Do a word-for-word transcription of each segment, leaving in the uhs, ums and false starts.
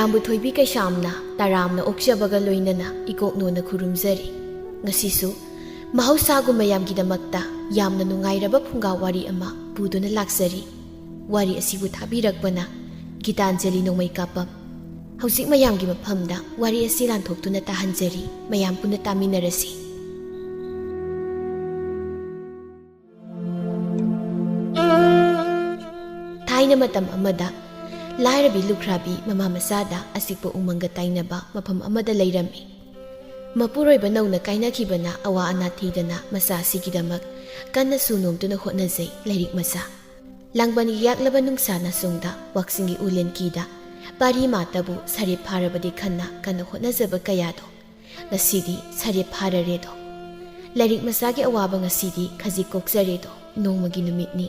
ꯃꯌꯥꯝꯕꯨ ꯊꯣꯏꯕꯤ ꯀꯩꯁꯥꯝꯅ ꯇꯔꯥꯝꯅ ꯑꯣꯛꯆꯕꯒ ꯂꯣꯏꯅꯅ ꯏꯀꯣꯛꯅꯣꯅ ꯈꯨꯔꯨꯝꯖꯔꯤ꯫ ꯉꯁꯤꯁꯨ ꯃꯍꯧꯁꯥꯒꯨꯝ ꯃꯌꯥꯝꯒꯤꯗꯃꯛꯇ ꯌꯥꯝꯅ ꯅꯨꯡꯉꯥꯏꯔꯕ ꯐꯨꯡꯒꯥ ꯋꯥꯔꯤ ꯑꯃ ꯄꯨꯗꯨꯅ ꯂꯥꯛꯆꯔꯤ꯫ ꯋꯥꯔꯤ ꯑꯁꯤꯕꯨ ꯊꯥꯕꯤꯔꯛꯄꯅ ꯒꯤꯇꯥꯟꯖꯂꯤ ꯅꯣꯡꯃꯩ ꯀꯥꯞꯄꯝ꯫ ꯍꯧꯖꯤꯛ ꯃꯌꯥꯝꯒꯤ ꯃꯐꯝꯗ ꯋꯥꯔꯤ ꯑꯁꯤ ꯂꯥꯟꯊꯣꯛꯇꯨꯅ ꯇꯥꯍꯟꯖꯔꯤ꯫ ꯃꯌꯥꯝ ꯄꯨꯟꯅ ꯇꯥꯃꯤꯟꯅꯔꯁꯤ꯫ ꯊꯥꯏꯅ ꯃꯇꯝ ꯑꯃꯗ ꯂꯥꯏꯔꯕꯤ ꯂꯨꯈ꯭ꯔꯥꯕꯤ ꯃꯃꯥ ꯃꯆꯥꯗ ꯑꯆꯤꯛꯄ ꯎꯃꯪꯒ ꯇꯥꯏꯅꯕ ꯃꯐꯝ ꯑꯃꯗ ꯂꯩꯔꯝꯃꯤ꯫ ꯃꯄꯨꯔꯣꯏꯕ ꯅꯧꯅ ꯀꯥꯏꯅꯈꯤꯕꯅ ꯑꯋꯥ ꯑꯅꯥ ꯊꯤꯗꯅ ꯃꯆꯥ ꯑꯁꯤꯒꯤꯗꯃꯛ ꯀꯟꯅꯁꯨ ꯅꯣꯝꯗꯨꯅ ꯍꯣꯠꯅꯖꯩ ꯂꯥꯏꯔꯤꯛ ꯃꯆꯥ꯫ ꯂꯥꯡꯕꯟ ꯌꯥꯛꯂꯕ ꯅꯨꯡꯁꯥ ꯅꯁꯨꯡꯗ ꯋꯥꯛꯆꯤꯡꯒꯤ ꯎꯂꯦꯟꯀꯤꯗ ꯄꯥꯔꯤ ꯃꯥꯇꯕꯨ ꯁꯔꯦꯞ ꯐꯥꯔꯕꯗꯤ ꯈꯟꯅ ꯀꯟꯅ ꯍꯣꯠꯅꯖꯕ ꯀꯌꯥꯗꯣ ꯉꯁꯤꯗꯤ ꯁꯔꯦꯞ ꯐꯥꯔꯔꯦꯗꯣ꯫ ꯂꯥꯏꯔꯤꯛ ꯃꯆꯥꯒꯤ ꯑꯋꯥꯕ ꯉꯁꯤꯗꯤ ꯈꯖꯤꯛ ꯀꯣꯛꯆꯔꯦꯗꯣ꯫ ꯅꯣꯡꯃꯒꯤ ꯅꯨꯃꯤꯠꯅꯤ꯫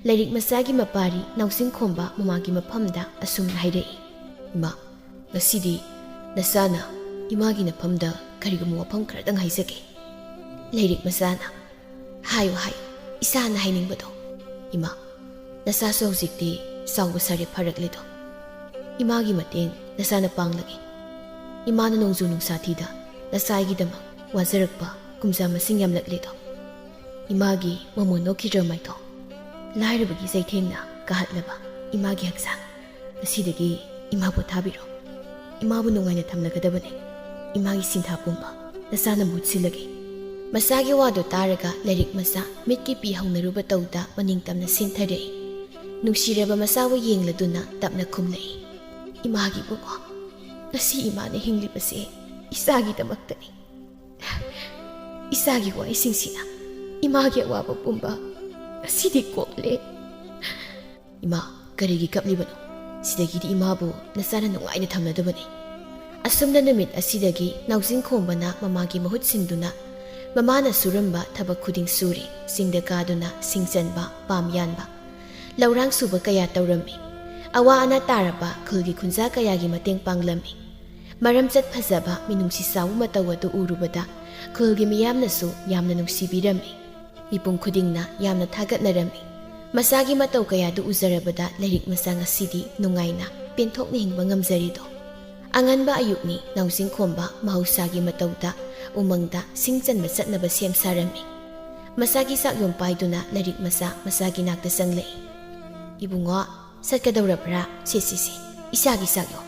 ꯂꯥꯏꯔꯤꯛ ꯃꯆꯥꯒꯤ ꯃꯄꯥꯔꯤ ꯅꯥꯎꯆꯤꯡꯈꯣꯝꯕ ꯃꯃꯥꯒꯤ ꯃꯐꯝꯗ ꯑꯁꯨꯝꯅ ꯍꯥꯏꯔꯛꯏ, "ꯏꯃꯥ, ꯉꯁꯤꯗꯤ ꯅꯆꯥꯅ ꯏꯃꯥꯒꯤ ꯅꯐꯝꯗ ꯀꯔꯤꯒꯨꯝꯕ ꯋꯥꯐꯝ ꯈꯔꯗꯪ ꯍꯥꯏꯖꯒꯦ꯫" ꯂꯥꯏꯔꯤꯛ ꯃꯆꯥꯅ, "ꯍꯥꯏꯌꯨ, ꯍꯥꯏꯌꯨ, ꯏꯆꯥꯅ ꯍꯥꯏꯅꯤꯡꯕꯗꯣ꯫" "ꯏꯃꯥ, ꯅꯆꯥꯁꯨ ꯍꯧꯖꯤꯛꯇꯤ ꯆꯥꯎꯕ ꯁꯥꯔꯦ ꯐꯥꯔꯛꯂꯦꯗꯣ꯫ ꯏꯃꯥꯒꯤ ꯃꯇꯦꯡ ꯅꯆꯥꯅ ꯄꯥꯡꯂꯒꯦ꯫ ꯏꯃꯥꯅ ꯅꯣꯡꯖꯨ ꯅꯨꯡꯁꯥ ꯊꯤꯗ ꯅꯆꯥ ꯑꯩꯒꯤꯗꯃꯛ ꯋꯥꯖꯔꯛꯄ ꯀꯨꯝꯖꯥ ꯃꯁꯤꯡ ꯌꯥꯝꯂꯛꯂꯦꯗꯣ꯫ ꯏꯃꯥꯒꯤ ꯃꯃꯣꯟ ꯅꯣꯛꯈꯤꯗ꯭ꯔ ꯃꯥꯏꯊꯣꯡ, ꯂꯥꯏꯔꯕꯒꯤ ꯆꯩꯊꯦꯡꯅ ꯀꯥꯍꯠꯂꯕ ꯏꯃꯥꯒꯤ ꯍꯛꯆꯥꯡ꯫ ꯉꯁꯤꯗꯒꯤ ꯏꯃꯥ ꯄꯣꯊꯥꯕꯤꯔꯣ꯫ ꯏꯃꯥꯕꯨ ꯅꯨꯡꯉꯥꯏꯅ ꯊꯝꯂꯒꯗꯕꯅꯦ꯫ ꯏꯃꯥꯒꯤ ꯁꯤꯟꯊꯥ ꯄꯨꯝꯕ ꯅꯆꯥꯅ ꯃꯍꯨꯠ ꯁꯤꯜꯂꯒꯦ꯫" ꯃꯆꯥꯒꯤ ꯋꯥꯗꯨ ꯇꯥꯔꯒ ꯂꯥꯏꯔꯤꯛ ꯃꯆꯥ ꯃꯤꯠꯀꯤ ꯄꯤ ꯍꯧꯅꯔꯨꯕ ꯇꯧꯗ ꯃꯅꯤꯡ ꯇꯝꯅ ꯁꯦꯟꯊꯔꯛꯏ꯫ ꯅꯨꯡꯁꯤꯔꯕ ꯃꯆꯥꯕꯨ ꯌꯦꯡꯂꯗꯨꯅ ꯇꯞꯅ ꯈꯨꯝꯂꯛꯏ, "ꯏꯃꯥꯒꯤ ꯏꯕꯨꯡꯉꯣ, ꯉꯁꯤ ꯏꯃꯥꯅ ꯍꯤꯡꯂꯤꯕꯁꯦ ꯏꯆꯥꯒꯤꯗꯃꯛꯇꯅꯤ꯫ ꯏꯆꯥꯒꯤ ꯋꯥꯍꯩꯁꯤꯡꯁꯤꯅ ꯏꯃꯥꯒꯤ ꯑꯋꯥꯕ ꯄꯨꯝꯕ ꯉꯁꯤꯗꯤ ꯀꯣꯛꯂꯦ꯫" "ꯏꯃꯥ, ꯀꯔꯤꯒꯤ ꯀꯞꯂꯤꯕꯅꯣ? ꯁꯤꯗꯒꯤꯗꯤ ꯏꯃꯥꯕꯨ ꯅꯆꯥꯅ ꯅꯨꯡꯉꯥꯏꯅ ꯊꯝꯂꯗꯕꯅꯤ꯫" ꯑꯁꯨꯝꯅ ꯅꯨꯃꯤꯠ ꯑꯁꯤꯗꯒꯤ ꯅꯥꯎꯖꯤꯡꯈꯣꯝꯕꯅ ꯃꯃꯥꯒꯤ ꯃꯍꯨꯠ ꯁꯤꯟꯗꯨꯅ ꯃꯃꯥꯅ ꯁꯨꯔꯝꯕ ꯊꯕꯛ ꯈꯨꯗꯤꯡ ꯁꯨꯔꯤ꯫ ꯆꯤꯡꯗ ꯀꯥꯗꯨꯅ ꯁꯤꯡ ꯆꯟꯕ, ꯄꯥꯝ ꯌꯥꯟꯕ, ꯂꯧꯔꯥꯡ ꯁꯨꯕ ꯀꯌꯥ ꯇꯧꯔꯝꯃꯤ꯫ ꯑꯋꯥ ꯑꯅꯥ ꯇꯥꯔꯕ ꯈꯨꯜꯒꯤ ꯈꯨꯟꯖꯥ ꯀꯌꯥꯒꯤ ꯃꯇꯦꯡ ꯄꯥꯡꯂꯝꯃꯤ꯫ ꯃꯔꯝꯆꯠ ꯐꯖꯕ, ꯃꯤꯅꯨꯡꯁꯤ ꯆꯥꯎꯕ ꯃꯇꯧ ꯑꯗꯨ ꯎꯔꯨꯕꯗ ꯈꯨꯜꯒꯤ ꯃꯤꯌꯥꯝꯅꯁꯨ ꯌꯥꯝꯅ ꯅꯨꯡꯁꯤꯕꯤꯔꯝꯃꯤ꯫ ꯃꯤꯄꯨꯝ ꯈꯨꯗꯤꯡꯅ ꯌꯥꯝꯅ ꯊꯥꯒꯠꯅꯔꯝꯃꯤ꯫ ꯃꯁꯥꯒꯤ ꯃꯇꯧ ꯀꯌꯥꯗꯨ ꯎꯖꯔꯕꯗ ꯂꯥꯏꯔꯤꯛ ꯃꯆꯥ ꯉꯁꯤꯗꯤ ꯅꯨꯡꯉꯥꯏꯅ ꯄꯦꯟꯊꯣꯛꯅ ꯍꯤꯡꯕ ꯉꯝꯖꯔꯦꯗꯣ꯫ ꯑꯉꯟꯕ ꯑꯌꯨꯛꯅꯤ, ꯅꯥꯎꯖꯤꯡꯈꯣꯝꯕ ꯃꯍꯧꯁꯥꯒꯤ ꯃꯇꯧꯗ ꯎꯃꯪꯗ ꯁꯤꯡ ꯆꯟꯕ ꯆꯠꯅꯕ ꯁꯦꯝ ꯁꯥꯔꯝꯃꯤ꯫ ꯃꯁꯥꯒꯤ ꯆꯥꯛꯌꯣꯝ ꯄꯥꯏꯗꯨꯅ ꯂꯥꯏꯔꯤꯛ ꯃꯆꯥ ꯃꯁꯥꯒꯤ ꯅꯥꯛꯇ ꯆꯪꯂꯛꯏ꯫ "ꯏꯕꯨꯡꯉꯣ, ꯆꯠꯀꯗꯧꯔꯕ꯭ꯔꯥ? ꯁꯦ, ꯁꯦ, ꯁꯦ, ꯏꯆꯥꯒꯤ ꯆꯥꯛꯌꯣꯝ꯫"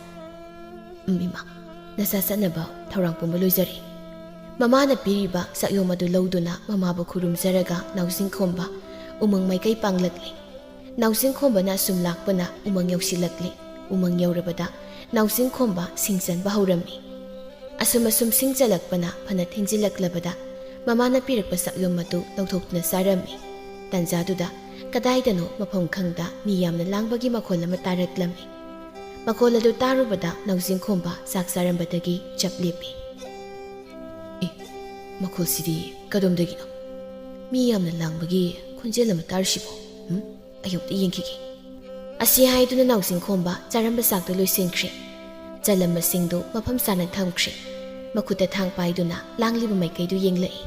"ꯎꯝ, ꯏꯃꯥ, ꯅꯆꯥ ꯆꯠꯅꯕ ꯊꯧꯔꯥꯡ ꯄꯨꯝꯕ ꯂꯣꯏꯖꯔꯦ꯫" ꯃꯃꯥꯅ ꯄꯤꯔꯤꯕ ꯆꯥꯛꯌꯣꯝ ꯑꯗꯨ ꯂꯧꯗꯨꯅ ꯃꯃꯥꯕꯨ ꯈꯨꯔꯨꯝꯖꯔꯒ ꯅꯥꯎꯖꯤꯡꯈꯣꯝꯕ ꯎꯃꯪ ꯃꯥꯏꯀꯩ ꯄꯥꯡꯂꯛꯂꯤ꯫ ꯅꯥꯎꯖꯤꯡꯈꯣꯝꯕꯅ ꯑꯁꯨꯝ ꯂꯥꯛꯄꯅ ꯎꯃꯪ ꯌꯧꯁꯤꯜꯂꯛꯂꯤ꯫ ꯎꯃꯪ ꯌꯧꯔꯕꯗ ꯅꯥꯎꯖꯤꯡꯈꯣꯝꯕ ꯁꯤꯡ ꯆꯟꯕ ꯍꯧꯔꯝꯃꯤ꯫ ꯑꯁꯨꯝ ꯑꯁꯨꯝ ꯁꯤꯡ ꯆꯜꯂꯛꯄꯅ ꯐꯅ ꯊꯤꯟꯖꯤꯜꯂꯛꯂꯕꯗ ꯃꯃꯥꯅ ꯄꯤꯔꯛꯄ ꯆꯥꯛꯌꯣꯝ ꯑꯗꯨ ꯂꯧꯊꯣꯛꯇꯨꯅ ꯆꯥꯔꯝꯃꯤ꯫ ꯇꯥꯟꯖꯥꯗꯨꯗ ꯀꯗꯥꯏꯗꯅꯣ ꯃꯐꯝ ꯈꯪꯗ ꯃꯤ ꯌꯥꯝꯅ ꯂꯥꯡꯕꯒꯤ ꯃꯈꯣꯜ ꯑꯃ ꯇꯥꯔꯛꯂꯝꯃꯤ꯫ ꯃꯈꯣꯜ ꯑꯗꯨ ꯇꯥꯔꯨꯕꯗ ꯅꯥꯎꯖꯤꯡꯈꯣꯝꯕ ꯆꯥꯛ ꯆꯥꯔꯝꯕꯗꯒꯤ ꯆꯞ ꯂꯦꯞꯄꯤ꯫ "ꯑꯦ, ꯃꯈꯣꯜꯁꯤꯗꯤ ꯀꯗꯣꯝꯗꯒꯤꯅꯣ? ꯃꯤ ꯌꯥꯝꯅ ꯂꯥꯡꯕꯒꯤ ꯈꯣꯟꯖꯦꯜ ꯑꯃ ꯇꯥꯔꯤꯁꯤꯕꯣ? ꯎꯝ, ꯑꯩ ꯑꯃꯨꯛꯇ ꯌꯦꯡꯈꯤꯒꯦ꯫" ꯑꯁꯤ ꯍꯥꯏꯗꯨꯅ ꯅꯥꯎꯖꯤꯡꯈꯣꯝꯕ ꯆꯥꯔꯝꯕ ꯆꯥꯛꯇꯨ ꯂꯣꯏꯁꯤꯟꯈ꯭ꯔꯦ꯫ ꯆꯜꯂꯝꯕꯁꯤꯡꯗꯨ ꯃꯐꯝ ꯆꯥꯅ ꯊꯝꯈ꯭ꯔꯦ꯫ ꯃꯈꯨꯠꯇ ꯊꯥꯡ ꯄꯥꯏꯗꯨꯅ ꯂꯥꯡꯂꯤꯕ ꯃꯥꯏꯀꯩꯗꯨ ꯌꯦꯡꯂꯛꯏ꯫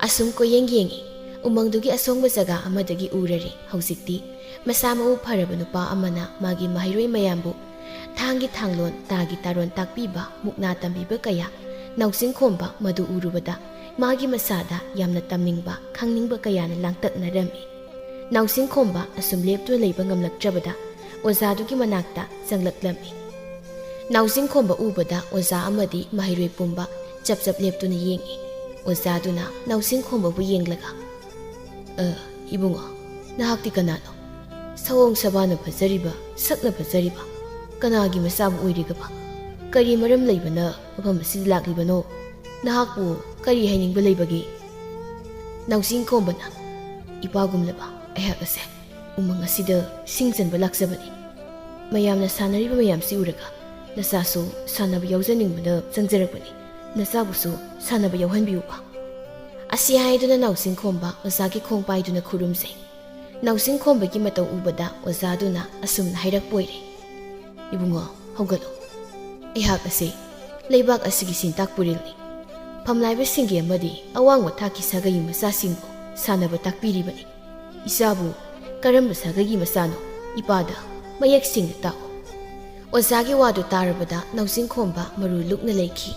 ꯑꯁꯨꯝ ꯀꯣꯏꯌꯦꯡ ꯌꯦꯡꯉꯤ꯫ ꯎꯃꯪꯗꯨꯒꯤ ꯑꯁꯣꯡꯕ ꯖꯒꯥ ꯑꯃꯗꯒꯤ ꯎꯔꯔꯦ꯫ ꯍꯧꯖꯤꯛꯇꯤ ꯃꯁꯥ ꯃꯎ ꯐꯔꯕ ꯅꯨꯄꯥ ꯑꯃꯅ ꯃꯥꯒꯤ ꯃꯍꯩꯔꯣꯏ ꯃꯌꯥꯝꯕꯨ ꯊꯥꯡꯒꯤ ꯊꯥꯡꯂꯣꯟ, ꯇꯥꯒꯤ ꯇꯥꯔꯣꯟ ꯇꯥꯛꯄꯤꯕ, ꯃꯨꯛꯅꯥ ꯇꯝꯕꯤꯕ ꯀꯌꯥ꯫ ꯅꯥꯎꯖꯤꯡꯈꯣꯝꯕ ꯃꯗꯨ ꯎꯔꯨꯕꯗ ꯃꯥꯒꯤ ꯃꯁꯥꯗ ꯌꯥꯝꯅ ꯇꯝꯅꯤꯡꯕ, ꯈꯪꯅꯤꯡꯕ ꯀꯌꯥꯅ ꯂꯥꯡꯇꯛꯅꯔꯝꯃꯤ꯫ ꯅꯥꯎꯖꯤꯡꯈꯣꯝꯕ ꯑꯁꯨꯝ ꯂꯦꯞꯇꯨꯅ ꯂꯩꯕ ꯉꯝꯂꯛꯇ꯭ꯔꯕꯗ ꯑꯣꯖꯥꯗꯨꯒꯤ ꯃꯅꯥꯛꯇ ꯆꯪꯂꯛꯂꯝꯃꯤ꯫ ꯅꯥꯎꯖꯤꯡꯈꯣꯝꯕ ꯎꯕꯗ ꯑꯣꯖꯥ ꯑꯃꯗꯤ ꯃꯍꯩꯔꯣꯏ ꯄꯨꯝꯕ ꯆꯞ ꯆꯞ ꯂꯦꯞꯇꯨꯅ ꯌꯦꯡꯉꯤ꯫ ꯑꯣꯖꯥꯗꯨꯅ ꯅꯥꯎꯖꯤꯡꯈꯣꯝꯕꯕꯨ ꯌꯦꯡꯂꯒ, "ꯑ, ꯏꯕꯨꯡꯉꯣ, ꯅꯍꯥꯛꯇꯤ ꯀꯅꯥꯅꯣ? ꯁꯑꯣꯡ ꯁꯕꯥꯅ ꯐꯖꯔꯤꯕ, ꯁꯛꯅ ꯐꯖꯔꯤꯕ, ꯀꯅꯥꯒꯤ ꯃꯆꯥꯕꯨ ꯑꯣꯏꯔꯤꯒꯕ? ꯀꯔꯤ ꯃꯔꯝ ꯂꯩꯕꯅ ꯃꯐꯝ ꯑꯁꯤꯗ ꯂꯥꯛꯂꯤꯕꯅꯣ? ꯅꯍꯥꯛꯄꯨ ꯀꯔꯤ ꯍꯥꯏꯅꯤꯡꯕ ꯂꯩꯕꯒꯦ?" ꯅꯥꯎꯖꯤꯡꯈꯣꯝꯕꯅ, "ꯏꯄꯥꯒꯨꯝꯂꯕ ꯑꯩꯍꯥꯛ ꯑꯁꯦ ꯎꯃꯪ ꯑꯁꯤꯗ ꯁꯤꯡ ꯆꯟꯕ ꯂꯥꯛꯆꯕꯅꯤ꯫ ꯃꯌꯥꯝꯅ ꯁꯥꯟꯅꯔꯤꯕ ꯃꯌꯥꯝꯁꯤ ꯎꯔꯒ ꯅꯆꯥꯁꯨ ꯁꯥꯟꯅꯕ ꯌꯥꯎꯖꯅꯤꯡꯕꯅ ꯆꯪꯖꯔꯛꯄꯅꯤ꯫ ꯅꯆꯥꯕꯨꯁꯨ ꯁꯥꯟꯅꯕ ꯌꯥꯎꯍꯟꯕꯤꯌꯨꯕ꯫" ꯑꯁꯤ ꯍꯥꯏꯗꯨꯅ ꯅꯥꯎꯖꯤꯡꯈꯣꯝꯕ ꯑꯣꯖꯥꯒꯤ ꯈꯣꯡ ꯄꯥꯏꯗꯨꯅ ꯈꯨꯔꯨꯝꯖꯩ꯫ ꯅꯥꯎꯖꯤꯡꯈꯣꯝꯕꯒꯤ ꯃꯇꯧ ꯎꯕꯗ ꯑꯣꯖꯥꯗꯨꯅ ꯑꯁꯨꯝꯅ ꯍꯥꯏꯔꯛꯄ ꯑꯣꯏꯔꯦ, "ꯏꯕꯨꯡꯉꯣ, ꯍꯧꯒꯠꯂꯨ꯫ ꯑꯩꯍꯥꯛ ꯑꯁꯤ ꯂꯩꯕꯥꯛ ꯑꯁꯤꯒꯤ ꯁꯤꯟꯇꯥꯛ ꯄꯨꯔꯦꯜꯅꯤ꯫ ꯐꯝꯂꯥꯏꯕꯁꯤꯡꯒꯤ ꯑꯃꯗꯤ ꯑꯋꯥꯡꯕ ꯊꯥꯛꯀꯤ ꯁꯥꯒꯩ ꯃꯆꯥꯁꯤꯡꯕꯨ ꯁꯥꯟꯅꯕ ꯇꯥꯛꯄꯤꯔꯤꯕꯅꯤ꯫ ꯏꯆꯥꯕꯨ "ꯀꯔꯝꯕ ꯁꯥꯒꯩꯒꯤ ꯃꯆꯥꯅꯣ? ꯏꯄꯥꯗ ꯃꯌꯦꯛ ꯁꯦꯡꯅ ꯇꯥꯛꯎ"꯫ ꯑꯣꯖꯥꯒꯤ ꯋꯥꯗꯨ ꯇꯥꯔꯕꯗ ꯅꯥꯎꯖꯤꯡꯈꯣꯝꯕ ꯃꯔꯨ ꯂꯨꯛꯅ ꯂꯩꯈꯤ꯫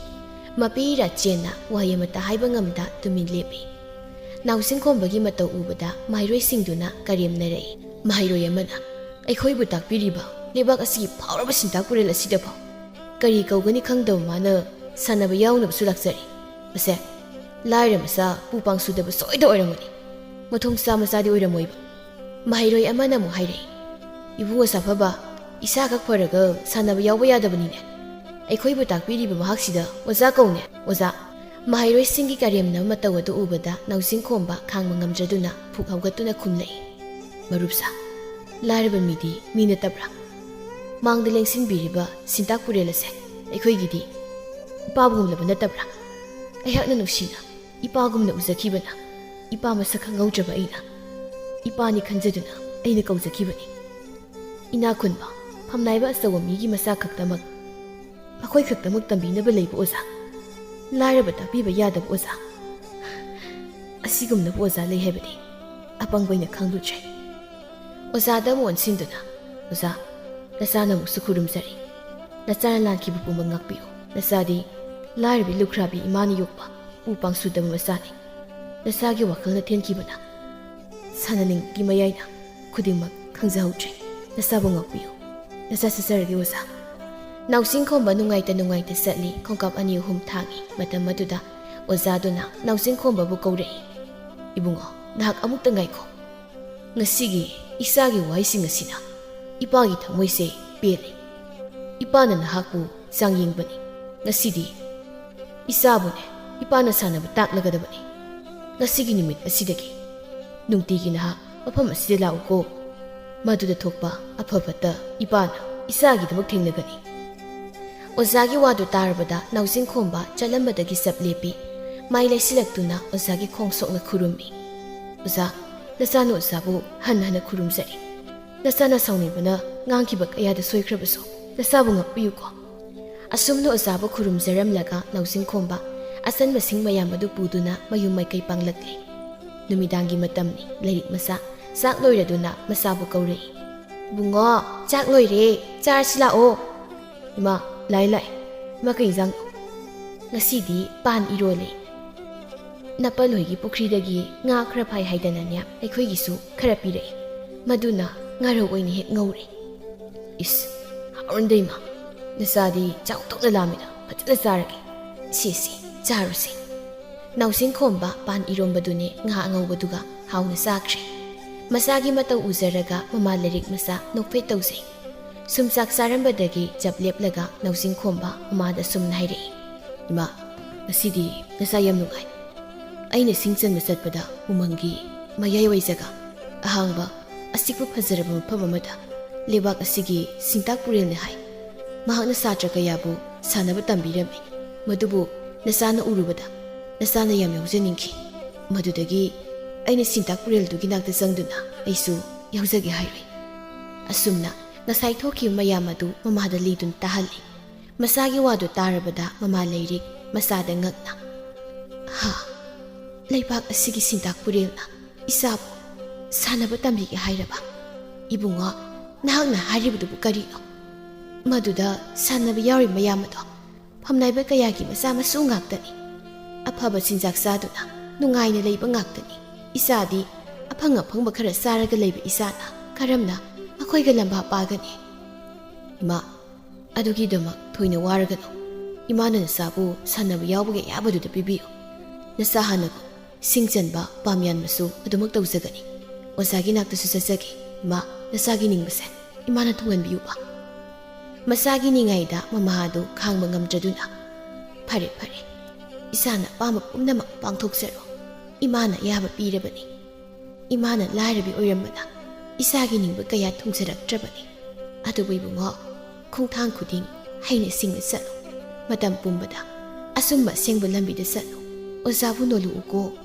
ꯃꯄꯤ ꯏꯔꯥ ꯆꯦꯟꯅ ꯋꯥꯍꯩ ꯑꯃꯠꯇ ꯍꯥꯏꯕ ꯉꯝꯗ ꯇꯨꯃꯤꯟ ꯂꯦꯞꯄꯤ꯫ ꯅꯥꯎꯖꯤꯡꯈꯣꯝꯕꯒꯤ ꯃꯇꯧ ꯎꯕꯗ ꯃꯍꯩꯔꯣꯏꯁꯤꯡꯗꯨꯅ ꯀꯔꯦꯝꯅꯔꯛꯏ꯫ ꯃꯍꯩꯔꯣꯏ ꯑꯃꯅ, "ꯑꯩꯈꯣꯏꯕꯨ ꯇꯥꯛꯄꯤꯔꯤꯕ ꯂꯩꯕꯥꯛ ꯑꯁꯤꯒꯤ ꯐꯥꯎꯔꯕ ꯁꯤꯟꯇꯥꯛ ꯄꯨꯔꯦꯜ ꯑꯁꯤꯗꯐꯥꯎ ꯀꯔꯤ ꯀꯧꯒꯅꯤ ꯈꯪꯗꯕ ꯃꯥꯅ ꯁꯥꯟꯅꯕ ꯌꯥꯎꯅꯕꯁꯨ ꯂꯥꯛꯆꯔꯤ꯫ ꯃꯁꯦ ꯂꯥꯏꯔ ꯃꯆꯥ ꯄꯨ ꯄꯥꯡ ꯁꯨꯗꯕ ꯁꯣꯏꯗ ꯑꯣꯏꯔꯝꯒꯅꯤ꯫ ꯃꯊꯣꯡ ꯆꯥ ꯃꯆꯥꯗꯤ ꯑꯣꯏꯔꯝꯃꯣꯏꯕ"꯫ ꯃꯍꯩꯔꯣꯏ ꯑꯃꯅ ꯑꯃꯨꯛ ꯍꯥꯏꯔꯛꯏ, "ꯏꯕꯨꯡꯉꯣ ꯁꯥꯐꯕ, ꯏꯁꯥ ꯈꯛ ꯐꯔꯒ ꯁꯥꯟꯅꯕ ꯌꯥꯎꯕ ꯌꯥꯗꯕꯅꯤꯅꯦ꯫ ꯑꯩꯈꯣꯏꯕꯨ ꯇꯥꯛꯄꯤꯔꯤꯕ ꯃꯍꯥꯛꯁꯤꯗ ꯑꯣꯖꯥ ꯀꯧꯅꯦ, ꯑꯣꯖꯥ"꯫ ꯃꯍꯩꯔꯣꯏꯁꯤꯡꯒꯤ ꯀꯔꯦꯝꯅꯕ ꯃꯇꯧ ꯑꯗꯨ ꯎꯕꯗ ꯅꯥꯎꯖꯤꯡꯈꯣꯝꯕ ꯈꯥꯡꯕ ꯉꯝꯗ꯭ꯔꯗꯨꯅ ꯐꯨꯛ ꯍꯧꯒꯠꯇꯨꯅ ꯈꯨꯝꯂꯛꯏ, "ꯃꯔꯨꯞꯁꯥ, ꯂꯥꯏꯔꯕ ꯃꯤꯗꯤ ꯃꯤ ꯅꯠꯇꯕ꯭ꯔꯥ? ꯃꯥꯡꯗ ꯂꯦꯡꯁꯤꯟꯕꯤꯔꯤꯕ ꯁꯤꯟꯇꯥꯛ ꯄꯨꯔꯦꯜ ꯑꯁꯦ ꯑꯩꯈꯣꯏꯒꯤꯗꯤ ꯏꯄꯥꯒꯨꯝꯂꯕ ꯅꯠꯇꯕ꯭ꯔꯥ? ꯑꯩꯍꯥꯛꯅ ꯅꯨꯡꯁꯤꯅ ꯏꯄꯥꯒꯨꯝꯅ ꯎꯖꯈꯤꯕꯅ, ꯏꯄꯥ ꯃꯁꯛ ꯈꯪꯍꯧꯗ꯭ꯔꯕ ꯑꯩꯅ ꯏꯄꯥꯅꯤ ꯈꯟꯖꯗꯨꯅ ꯑꯩꯅ ꯀꯧꯖꯈꯤꯕꯅꯤ꯫ ꯏꯅꯥꯛ ꯈꯨꯟꯕ, ꯐꯝꯅꯥꯏꯕ ꯑꯆꯧꯕ ꯃꯤꯒꯤ ꯃꯆꯥ ꯈꯛꯇꯃꯛ, ꯃꯈꯣꯏ ꯈꯛꯇꯃꯛ ꯇꯝꯕꯤꯅꯕ ꯂꯩꯕ ꯑꯣꯖꯥ, ꯂꯥꯏꯔꯕ ꯇꯥꯛꯄꯤꯕ ꯌꯥꯗꯕ ꯑꯣꯖꯥ, ꯑꯁꯤꯒꯨꯝꯂꯕ ꯑꯣꯖꯥ ꯂꯩ ꯍꯥꯏꯕꯗꯤ ꯑꯄꯪꯕ ꯑꯩꯅ ꯈꯪꯂꯨꯗ꯭ꯔꯦ"꯫ ꯑꯣꯖꯥꯗ ꯑꯃꯨꯛ ꯑꯣꯟꯁꯤꯟꯗꯨꯅ, "ꯑꯣꯖꯥ, ꯅꯆꯥꯅ ꯑꯃꯨꯛꯁꯨ ꯈꯨꯔꯨꯝꯖꯔꯤ꯫ ꯅꯆꯥꯅ ꯂꯥꯟꯈꯤꯕ ꯄꯨꯝꯕ ꯉꯥꯛꯄꯤꯌꯨ꯫ ꯅꯆꯥꯗꯤ ꯂꯥꯏꯔꯕꯤ ꯂꯨꯈ꯭ꯔꯥꯕꯤ ꯏꯃꯥꯅ ꯌꯣꯛꯄ ꯎ ꯄꯥꯡ ꯁꯨꯗꯕ ꯃꯆꯥꯅꯤ꯫ ꯅꯆꯥꯒꯤ ꯋꯥꯈꯜꯅ ꯊꯦꯟꯈꯤꯕꯅ ꯁꯥꯟꯅꯅꯤꯡꯕꯒꯤ ꯃꯌꯥꯏꯅ ꯈꯨꯗꯤꯡꯃꯛ ꯈꯪꯖꯍꯧꯗ꯭ꯔꯦ꯫ ꯅꯆꯥꯕꯨ ꯉꯥꯛꯄꯤꯌꯨ꯫ ꯅꯆꯥ ꯆꯠꯆꯔꯒꯦ ꯑꯣꯖꯥ"꯫ ꯅꯥꯎꯖꯤꯡꯈꯣꯝꯕ ꯅꯨꯡꯉꯥꯏꯇ ꯅꯨꯡꯉꯥꯏꯇ ꯆꯠꯂꯤ꯫ ꯈꯣꯡꯀꯥꯞ ꯑꯅꯤ ꯑꯍꯨꯝ ꯊꯥꯡꯏ꯫ ꯃꯇꯝ ꯑꯗꯨꯗ ꯑꯣꯖꯥꯗꯨꯅ ꯅꯥꯎꯖꯤꯡꯈꯣꯝꯕꯕꯨ ꯀꯧꯔꯛꯏ, "ꯏꯕꯨꯡꯉꯣ, ꯅꯍꯥꯛ ꯑꯃꯨꯛꯇ ꯉꯥꯏꯈꯣ꯫ ꯉꯁꯤꯒꯤ ꯏꯆꯥꯒꯤ ꯋꯥꯍꯩꯁꯤꯡ ꯑꯁꯤꯅ ꯏꯄꯥꯒꯤ ꯊꯃꯣꯏꯁꯦ ꯄꯦꯜꯂꯤ꯫ ꯏꯄꯥꯅ ꯅꯍꯥꯛꯄꯨ ꯆꯥꯡꯌꯦꯡꯕꯅꯤ꯫ ꯉꯁꯤꯗꯤ ꯏꯆꯥꯕꯨꯅꯦ ꯏꯄꯥꯅ ꯁꯥꯟꯅꯕ ꯇꯥꯛꯂꯒꯗꯕꯅꯤ꯫ ꯉꯁꯤꯒꯤ ꯅꯨꯃꯤꯠ ꯑꯁꯤꯗꯒꯤ ꯅꯨꯡꯇꯤꯒꯤ ꯅꯍꯥꯛ ꯃꯐꯝ ꯑꯁꯤꯗ ꯂꯥꯛꯎꯀꯣ꯫ ꯃꯗꯨꯗ ꯊꯣꯛꯄ ꯑꯐ ꯐꯠꯇ ꯏꯄꯥꯅ ꯏꯆꯥꯒꯤꯗꯃꯛ ꯊꯦꯡꯅꯒꯅꯤ"꯫ ꯑꯣꯖꯥꯒꯤ ꯋꯥꯗꯨ ꯇꯥꯔꯕꯗ ꯅꯥꯎꯖꯤꯡꯈꯣꯝꯕ ꯆꯠꯂꯝꯕꯗꯒꯤ ꯆꯞ ꯂꯦꯞꯄꯤ꯫ ꯃꯥꯏ ꯂꯩꯁꯤꯜꯂꯛꯇꯨꯅ ꯑꯣꯖꯥꯒꯤ ꯈꯣꯡ ꯁꯣꯛꯅ ꯈꯨꯔꯨꯝꯃꯤ꯫ "ꯑꯣꯖꯥ, ꯅꯆꯥꯅ ꯑꯣꯖꯥꯕꯨ ꯍꯟꯅ ꯍꯟꯅ ꯈꯨꯔꯨꯝꯖꯔꯤ꯫ ꯅꯆꯥꯅ ꯁꯥꯎꯅꯤꯡꯕꯅ ꯉꯥꯡꯈꯤꯕ ꯀꯌꯥꯗ ꯁꯣꯏꯈ꯭ꯔꯕꯁꯨ ꯅꯆꯥꯕꯨ ꯉꯥꯛꯄꯤꯌꯨꯀꯣ"꯫ ꯑꯁꯨꯝꯅ ꯑꯣꯖꯥꯕꯨ ꯈꯨꯔꯨꯝꯖꯔꯝꯂꯒ ꯅꯥꯎꯖꯤꯡꯈꯣꯝꯕ ꯑꯆꯟꯕꯁꯤꯡ ꯃꯌꯥꯝ ꯑꯗꯨ ꯄꯨꯗꯨꯅ ꯃꯌꯨꯝ ꯃꯥꯏꯀꯩ ꯄꯥꯡꯂꯛꯂꯤ꯫ ꯅꯨꯃꯤꯗꯥꯡꯒꯤ ꯃꯇꯝꯅꯤ꯫ ꯂꯥꯏꯔꯤꯛ ꯃꯆꯥ ꯆꯥꯛ ꯂꯣꯏꯔꯗꯨꯅ ꯃꯆꯥꯕꯨ ꯀꯧꯔꯛꯏ꯫ "ꯏꯕꯨꯡꯉꯣ, ꯆꯥꯛ ꯂꯣꯏꯔꯦ, ꯆꯥꯔꯁꯤ ꯂꯥꯛꯑꯣ꯫" "ꯏꯃꯥ, ꯂꯥꯛꯑꯦ ꯂꯥꯛꯑꯦ꯫ ꯏꯃꯥ, ꯀꯩ ꯏꯟꯖꯥꯡꯅꯣ?" "ꯉꯁꯤꯗꯤ ꯄꯥꯟ ꯏꯔꯣꯜꯂꯦ꯫ ꯅꯄꯜ ꯍꯣꯏꯒꯤ ꯄꯨꯈ꯭ꯔꯤꯗꯒꯤ ꯉꯥ ꯈꯔ ꯐꯥꯏ ꯍꯥꯏꯗꯅꯅꯦ, ꯑꯩꯈꯣꯏꯒꯤꯁꯨ ꯈꯔ ꯄꯤꯔꯛꯑꯦ꯫ ꯃꯗꯨꯅ ꯉꯥꯔꯧ ꯑꯣꯏꯅ ꯍꯦꯛ ꯉꯧꯔꯦ꯫" "ꯏꯁ, ꯍꯥꯎꯔꯝꯗꯦ ꯏꯃꯥ꯫ ꯅꯆꯥꯗꯤ ꯆꯥꯎꯊꯣꯛꯅ ꯂꯥꯝꯃꯤꯗ, ꯐꯖꯅ ꯆꯥꯔꯒꯦ꯫" "ꯁꯦ ꯁꯦ, ꯆꯥꯔꯨꯁꯦ꯫" ꯅꯥꯎꯁꯤꯡ ꯈꯣꯝꯕ ꯄꯥꯟ ꯏꯔꯣꯝꯕꯗꯨꯅꯦ ꯉꯥ ꯑꯉꯧꯕꯗꯨꯒ ꯍꯥꯎꯅ ꯆꯥꯈ꯭ꯔꯦ꯫ ꯃꯆꯥꯒꯤ ꯃꯇꯧ ꯎꯖꯔꯒ ꯃꯃꯥ ꯂꯥꯏꯔꯤꯛ ꯃꯆꯥ ꯅꯣꯛꯐꯦꯠ ꯇꯧꯖꯩ꯫ ꯁꯨꯝ ꯆꯥꯛ ꯆꯥꯔꯝꯕꯗꯒꯤ ꯆꯞ ꯂꯦꯞꯂꯒ ꯅꯥꯎꯁꯤꯡ ꯈꯣꯝꯕ ꯃꯃꯥꯗ ꯁꯨꯝꯅ ꯍꯥꯏꯔꯛꯏ꯫ "ꯏꯃꯥ, ꯉꯁꯤꯗꯤ ꯅꯆꯥ ꯌꯥꯝ ꯅꯨꯡꯉꯥꯏ꯫ ꯑꯩꯅ ꯁꯤꯡ ꯆꯟꯕ ꯆꯠꯄꯗ ꯎꯃꯪꯒꯤ ꯃꯌꯥꯏꯋꯥꯏ ꯖꯒꯥ ꯑꯍꯥꯡꯕ ꯑꯆꯤꯛꯄ ꯐꯖꯔꯕ ꯃꯐꯝ ꯑꯃꯗ ꯂꯩꯕꯥꯛ ꯑꯁꯤꯒꯤ ꯁꯤꯡꯇꯥꯛ ꯄꯨꯔꯦꯜꯅꯤ ꯍꯥꯏ꯫ ꯃꯍꯥꯛꯅ ꯁꯥꯇ꯭ꯔ ꯀꯌꯥꯕꯨ ꯁꯥꯟꯅꯕ ꯇꯝꯕꯤꯔꯝꯃꯤ꯫ ꯃꯗꯨꯕꯨ ꯅꯆꯥꯅ ꯎꯔꯨꯕꯗ ꯅꯆꯥꯅ ꯌꯥꯝ ꯌꯥꯎꯖꯅꯤꯡꯈꯤ꯫ ꯃꯗꯨꯗꯒꯤ ꯑꯩꯅ ꯁꯤꯡꯇꯥꯛ ꯄꯨꯔꯦꯜꯗꯨꯒꯤ ꯅꯥꯛꯇ ꯆꯪꯗꯨꯅ ꯑꯩꯁꯨ ꯌꯥꯎꯖꯒꯦ ꯍꯥꯏꯔꯨꯏ꯫" ꯑꯁꯨꯝꯅ ꯉꯁꯥꯏ ꯊꯣꯛꯈꯤꯕ ꯃꯌꯥꯝ ꯑꯗꯨ ꯃꯃꯥꯗ ꯂꯤꯗꯨꯅ ꯇꯥꯍꯜꯂꯤ꯫ ꯃꯆꯥꯒꯤ ꯋꯥꯗꯨ ꯇꯥꯔꯕꯗ ꯃꯃꯥ ꯂꯩꯔꯤꯛ ꯃꯆꯥꯗ ꯉꯛꯅ, "ꯍꯥ, ꯂꯩꯕꯥꯛ ꯑꯁꯤꯒꯤ ꯁꯤꯡꯇꯥꯛ ꯄꯨꯔꯦꯜꯅ ꯏꯆꯥꯕꯨ ꯁꯥꯟꯅꯕ ꯇꯝꯕꯤꯒꯦ ꯍꯥꯏꯔꯕ? ꯏꯕꯨꯡꯉꯣ, ꯅꯍꯥꯛꯅ ꯍꯥꯏꯔꯤꯕꯗꯨꯕꯨ ꯀꯔꯤꯅꯣ? ꯃꯗꯨꯗ ꯁꯥꯟꯅꯕ ꯌꯥꯎꯔꯤ ꯃꯌꯥꯝ ꯑꯗꯣ ꯐꯝꯅꯥꯏꯕ ꯀꯌꯥꯒꯤ ꯃꯆꯥ ꯃꯁꯨ ꯉꯥꯛꯇꯅꯤ꯫ ꯑꯐꯕ ꯆꯤꯟꯖꯥꯛ ꯆꯥꯗꯨꯅ ꯅꯨꯡꯉꯥꯏꯅ ꯂꯩꯕ ꯉꯥꯛꯇꯅꯤ꯫ ꯏꯆꯥꯗꯤ ꯑꯐꯪ ꯑꯐꯪꯕ ꯈꯔ ꯆꯥꯔꯒ ꯂꯩꯕ ꯏꯆꯥꯅ ꯀꯔꯝꯅ ꯃꯈꯣꯏꯒ ꯂꯝꯕꯥ ꯄꯥꯒꯅꯤ?" "ꯏꯃꯥ, ꯑꯗꯨꯒꯤꯗꯃꯛ ꯊꯣꯏꯅ ꯋꯥꯔꯒꯅꯨ꯫ ꯏꯃꯥꯅ ꯅꯆꯥꯕꯨ ꯁꯥꯟꯅꯕ ꯌꯥꯎꯕꯒꯤ ꯑꯌꯥꯕꯗꯨꯗ ꯄꯤꯕꯤꯌꯨ꯫ ꯅꯆꯥ ꯍꯥꯟꯅ ꯁꯤꯡ ꯆꯟꯕ, ꯄꯥꯝ ꯌꯥꯟꯕꯁꯨ ꯑꯗꯨꯃꯛ ꯇꯧꯖꯒꯅꯤ꯫ ꯑꯣꯖꯥꯒꯤ ꯅꯥꯛꯇꯁꯨ ꯆꯠꯆꯒꯦ꯫ ꯏꯃꯥ, ꯅꯆꯥꯒꯤ ꯅꯤꯡꯕꯁꯦ ꯏꯃꯥꯅ ꯊꯨꯡꯍꯟꯕꯤꯌꯨꯕ꯫" ꯃꯆꯥꯒꯤ ꯅꯤꯡꯉꯥꯏꯗ ꯃꯃꯥ ꯑꯗꯨ ꯈꯥꯡꯕ ꯉꯝꯗ꯭ꯔꯗꯨꯅ, "ꯐꯔꯦ, ꯐꯔꯦ, ꯏꯆꯥꯅ ꯑꯄꯥꯝꯕ ꯄꯨꯝꯅꯃꯛ ꯄꯥꯡꯊꯣꯛꯆꯔꯣ꯫ ꯏꯃꯥꯅ ꯑꯌꯥꯕ ꯄꯤꯔꯕꯅꯤ꯫ ꯏꯃꯥꯅ ꯂꯥꯏꯔꯕꯤ ꯑꯣꯏꯔꯝꯕꯅ ꯏꯆꯥꯒꯤ ꯅꯤꯡꯕ ꯀꯌꯥ ꯊꯨꯡꯖꯔꯛꯇ꯭ꯔꯕꯅꯤ꯫ ꯑꯗꯨꯕꯨ ꯏꯕꯨꯡꯉꯣ, ꯈꯣꯡꯊꯥꯡ ꯈꯨꯗꯤꯡ ꯍꯩꯅ ꯁꯤꯡꯅ ꯆꯠꯂꯨ꯫ ꯃꯇꯝ ꯄꯨꯝꯕꯗ ꯑꯆꯨꯝꯕ ꯑꯁꯦꯡꯕ ꯂꯝꯕꯤꯗ ꯆꯠꯂꯨ꯫ ꯑꯣꯖꯥꯕꯨ ꯅꯣꯂꯨꯛꯎꯀꯣ꯫"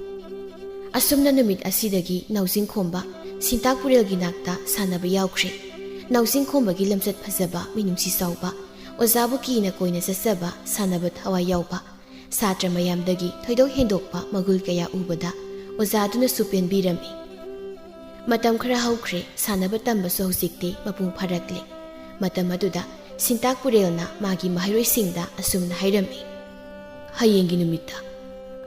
ꯑꯁꯨꯝꯅ ꯅꯨꯃꯤꯠ ꯑꯁꯤꯗꯒꯤ ꯅꯥꯎꯖꯤꯡ ꯈꯣꯝꯕ ꯁꯤꯡꯇꯥꯛ ꯄꯨꯔꯦꯜꯒꯤ ꯅꯥꯛꯇ ꯁꯥꯟꯅꯕ ꯌꯥꯎꯈ꯭ꯔꯦ꯫ ꯅꯥꯎꯖꯤꯡ ꯈꯣꯝꯕꯒꯤ ꯂꯝꯆꯠ ꯐꯖꯕ, ꯃꯤꯅꯨꯡꯁꯤ ꯆꯥꯎꯕ, ꯑꯣꯖꯥꯕꯨ ꯀꯤꯅ ꯀꯣꯏꯅ ꯆꯠꯆꯕ, ꯁꯥꯟꯅꯕ ꯊꯋꯥꯏ ꯌꯥꯎꯕ, ꯁꯥꯇ꯭ꯔ ꯃꯌꯥꯝꯗꯒꯤ ꯊꯣꯏꯗꯣꯛ ꯍꯦꯟꯗꯣꯛꯄ ꯃꯒꯨꯜ ꯀꯌꯥ ꯎꯕꯗ ꯑꯣꯖꯥꯗꯨꯅꯁꯨ ꯄꯦꯟꯕꯤꯔꯝꯃꯤ꯫ ꯃꯇꯝ ꯈꯔ ꯍꯧꯈ꯭ꯔꯦ, ꯁꯥꯟꯅꯕ ꯇꯝꯕꯁꯨ ꯍꯧꯖꯤꯛꯇꯤ ꯃꯄꯨꯡ ꯐꯥꯔꯛꯂꯦ꯫ ꯃꯇꯝ ꯑꯗꯨꯗ ꯁꯤꯟꯇꯥꯛ ꯄꯨꯔꯦꯜꯅ ꯃꯥꯒꯤ ꯃꯍꯩꯔꯣꯏꯁꯤꯡꯗ ꯑꯁꯨꯝꯅ ꯍꯥꯏꯔꯝꯃꯤ, "ꯍꯌꯦꯡꯒꯤ ꯅꯨꯃꯤꯠꯇ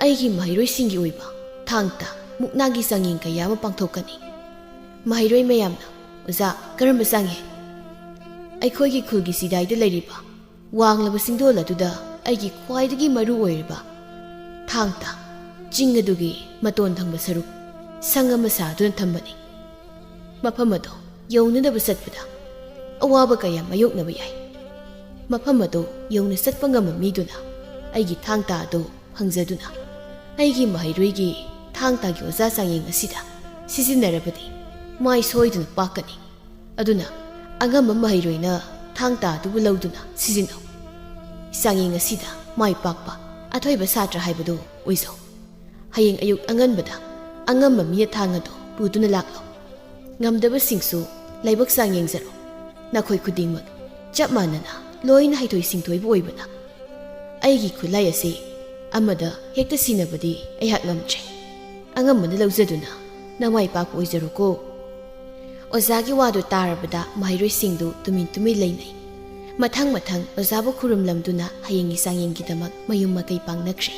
ꯑꯩꯒꯤ ꯃꯍꯩꯔꯣꯏꯁꯤꯡꯒꯤ ꯑꯣꯏꯕ ꯊꯥꯡ ꯇꯥ ꯃꯨꯛꯅꯥꯒꯤ ꯆꯥꯡꯌꯦꯡ ꯀꯌꯥ ꯑꯃ ꯄꯥꯡꯊꯣꯛꯀꯅꯤ꯫" ꯃꯍꯩꯔꯣꯏ ꯃꯌꯥꯝꯅ, "ꯑꯣꯖꯥ, ꯀꯔꯝꯕ ꯆꯥꯡꯌꯦꯡ?" "ꯑꯩꯈꯣꯏꯒꯤ ꯈꯨꯜꯒꯤ ꯆꯤꯗꯥꯏꯗ ꯂꯩꯔꯤꯕ ꯋꯥꯡꯂꯕ ꯆꯤꯡꯗꯣꯜ ꯑꯗꯨꯗ ꯑꯩꯒꯤ ꯈ꯭ꯋꯥꯏꯗꯒꯤ ꯃꯔꯨ ꯑꯣꯏꯔꯤꯕ ꯊꯥꯡ ꯇꯥ ꯆꯤꯡ ꯑꯗꯨꯒꯤ ꯃꯇꯣꯟ ꯊꯪꯕ ꯁꯔꯨꯛ ꯁꯪ ꯑꯃ ꯁꯥꯗꯨꯅ ꯊꯝꯕꯅꯤ꯫ ꯃꯐꯝ ꯑꯗꯨ ꯌꯧꯅꯅꯕ ꯆꯠꯄꯗ ꯑꯋꯥꯕ ꯀꯌꯥ ꯃꯥꯌꯣꯛꯅꯕ ꯌꯥꯏ꯫ ꯃꯐꯝ ꯑꯗꯨ ꯌꯧꯅ ꯆꯠꯄ ꯉꯝꯕ ꯃꯤꯗꯨꯅ ꯑꯩꯒꯤ ꯊꯥꯡ ꯇꯥ ꯑꯗꯨ ꯐꯪꯖꯗꯨꯅ ꯑꯩꯒꯤ ꯃꯍꯩꯔꯣꯏꯒꯤ ꯊꯥꯡ ꯇꯥꯒꯤ ꯑꯣꯖꯥ ꯆꯥꯡꯌꯦꯡ ꯑꯁꯤꯗ ꯁꯤꯖꯤꯟꯅꯔꯕꯗꯤ ꯃꯥꯏ ꯁꯣꯏꯗꯅ ꯄꯥꯛꯀꯅꯤ꯫ ꯑꯗꯨꯅ ꯑꯉꯝꯕ ꯃꯍꯩꯔꯣꯏꯅ ꯊꯥꯡ ꯇꯥ ꯑꯗꯨꯕꯨ ꯂꯧꯗꯨꯅ ꯁꯤꯖꯤꯟꯅꯧ꯫ ꯆꯥꯡꯌꯦꯡ ꯑꯁꯤꯗ ꯃꯥꯏ ꯄꯥꯛꯄ ꯑꯊꯣꯏꯕ ꯁꯥꯇ꯭ꯔ ꯍꯥꯏꯕꯗꯨ ꯑꯣꯏꯖꯧ꯫ ꯍꯌꯦꯡ ꯑꯌꯨꯛ ꯑꯉꯟꯕꯗ ꯑꯉꯝꯕ ꯃꯤꯅ ꯊꯥꯡ ꯑꯗꯨ ꯄꯨꯗꯨꯅ ꯂꯥꯛꯂꯣ꯫ ꯉꯝꯗꯕꯁꯤꯡꯁꯨ ꯂꯥꯏꯕꯛ ꯆꯥꯡ ꯌꯦꯡꯖꯔꯣ꯫ ꯅꯈꯣꯏ ꯈꯨꯗꯤꯡꯃꯛ ꯆꯞ ꯃꯥꯟꯅꯅ ꯂꯣꯏꯅ ꯍꯩꯊꯣꯏ ꯁꯤꯡꯊꯣꯏꯕ ꯑꯣꯏꯕꯅ ꯑꯩꯒꯤ ꯈꯨꯠꯂꯥꯏ ꯑꯁꯤ ꯑꯃꯗ ꯍꯦꯛꯇ ꯁꯤꯟꯅꯕꯗꯤ ꯑꯩꯍꯥꯛ ꯉꯝꯗ꯭ꯔꯦ꯫ ꯑꯉꯝꯕꯅ ꯂꯧꯖꯗꯨꯅ ꯅꯃꯥꯏ ꯄꯥꯛꯄ ꯑꯣꯏꯖꯔꯣꯀꯣ꯫" ꯑꯣꯖꯥꯒꯤ ꯋꯥꯗꯨ ꯇꯥꯔꯕꯗ ꯃꯍꯩꯔꯣꯏꯁꯤꯡꯗꯨ ꯇꯨꯃꯤꯟ ꯇꯨꯃꯤꯟ ꯂꯩꯅꯩ꯫ ꯃꯊꯪ ꯃꯊꯪ ꯑꯣꯖꯥꯕꯨ ꯈꯨꯔꯨꯝꯂꯝꯗꯨꯅ ꯍꯌꯦꯡꯒꯤ ꯆꯥꯡꯌꯦꯡꯒꯤꯗꯃꯛ ꯃꯌꯨꯝ ꯃꯀꯩ ꯄꯥꯡꯅꯈ꯭ꯔꯦ꯫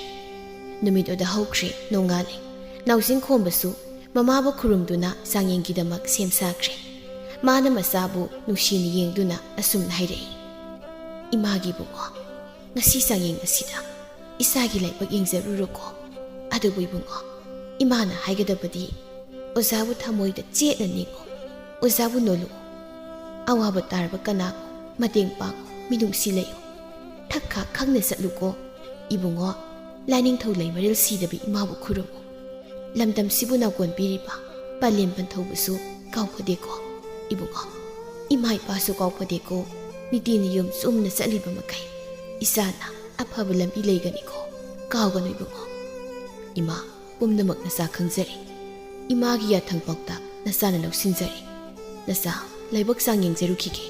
ꯅꯨꯃꯤꯠ ꯑꯗꯨ ꯍꯧꯈ꯭ꯔꯦ, ꯅꯣꯡꯉꯥꯜꯂꯦ꯫ ꯅꯥꯎꯖꯤꯡ ꯈꯣꯝꯕꯁꯨ ꯃꯃꯥꯕꯨ ꯈꯨꯔꯨꯝꯗꯨꯅ ꯆꯥꯡꯌꯦꯡꯒꯤꯗꯃꯛ ꯁꯦꯝ ꯁꯥꯈ꯭ꯔꯦ꯫ ꯃꯥꯅ ꯃꯆꯥꯕꯨ ꯅꯨꯡꯁꯤꯅ ꯌꯦꯡꯗꯨꯅ ꯑꯁꯨꯝꯅ ꯍꯥꯏꯔꯛꯏ, "ꯏꯃꯥꯒꯤ ꯏꯕꯨꯡꯉꯣ, ꯉꯁꯤ ꯆꯥꯡꯌꯦꯡ ꯑꯁꯤꯗ ꯏꯆꯥꯒꯤ ꯂꯥꯏꯕꯛ ꯌꯦꯡꯖꯔꯨꯔꯣꯀꯣ꯫ ꯑꯗꯨꯕꯨ ꯏꯕꯨꯡꯉꯣ, ꯏꯃꯥꯅ ꯍꯥꯏꯒꯗꯕꯗꯤ ꯑꯣꯖꯥꯕꯨ ꯊꯃꯣꯏꯗ ꯆꯦꯠꯅ ꯅꯤꯡꯉꯨ, ꯑꯣꯖꯥꯕꯨ ꯅꯣꯜꯂꯨ꯫ ꯑꯋꯥꯕ ꯇꯥꯔꯕ ꯀꯅꯥꯕꯨ ꯃꯇꯦꯡ ꯄꯥꯡꯉꯨ, ꯃꯤꯅꯨꯡꯁꯤ ꯂꯩꯌꯨ꯫ ꯊꯛ ꯈꯥꯛ ꯈꯪꯅ ꯆꯠꯂꯨꯀꯣ꯫ ꯏꯕꯨꯡꯉꯣ, ꯂꯥꯏꯅꯤꯡꯊꯧ ꯂꯩꯃꯔꯦꯜ ꯁꯤꯗꯕ ꯏꯃꯥꯕꯨ ꯈꯨꯔꯨꯝꯃꯨ꯫ ꯂꯝꯗꯝꯁꯤꯕꯨ ꯅꯥꯎꯀꯣꯟ ꯄꯤꯔꯤꯕ ꯄꯂꯦꯝ ꯄꯟꯊꯧꯕꯁꯨ ꯀꯥꯎꯐꯗꯦꯀꯣ ꯏꯕꯨꯡꯉꯣ꯫ ꯏꯃꯥ ꯏꯄꯥꯁꯨ ꯀꯥꯎꯐꯗꯦꯀꯣ꯫ ꯅꯤꯇꯤ ꯅꯤꯌꯣꯝ ꯆꯨꯝꯅ ꯆꯠꯂꯤꯕ ꯃꯈꯩ ꯏꯆꯥꯅ ꯑꯐꯕ ꯂꯝꯕꯤ ꯂꯩꯒꯅꯤꯀꯣ꯫ ꯀꯥꯎꯒꯅꯨ ꯏꯕꯨꯡꯉꯣ꯫" ꯏꯃꯥ, ꯄꯨꯝꯅꯃꯛ ꯅꯆꯥ ꯈꯪꯖꯔꯦ꯫ ꯏꯃꯥꯒꯤ ꯌꯥꯊꯪ ꯄꯥꯎꯇꯥꯛ ꯅꯆꯥꯅ ꯂꯧꯁꯤꯟꯖꯔꯦ꯫ ꯅꯆꯥ, ꯂꯥꯏꯕꯛ ꯆꯥꯡ ꯌꯦꯡꯖꯔꯨꯈꯤꯒꯦ꯫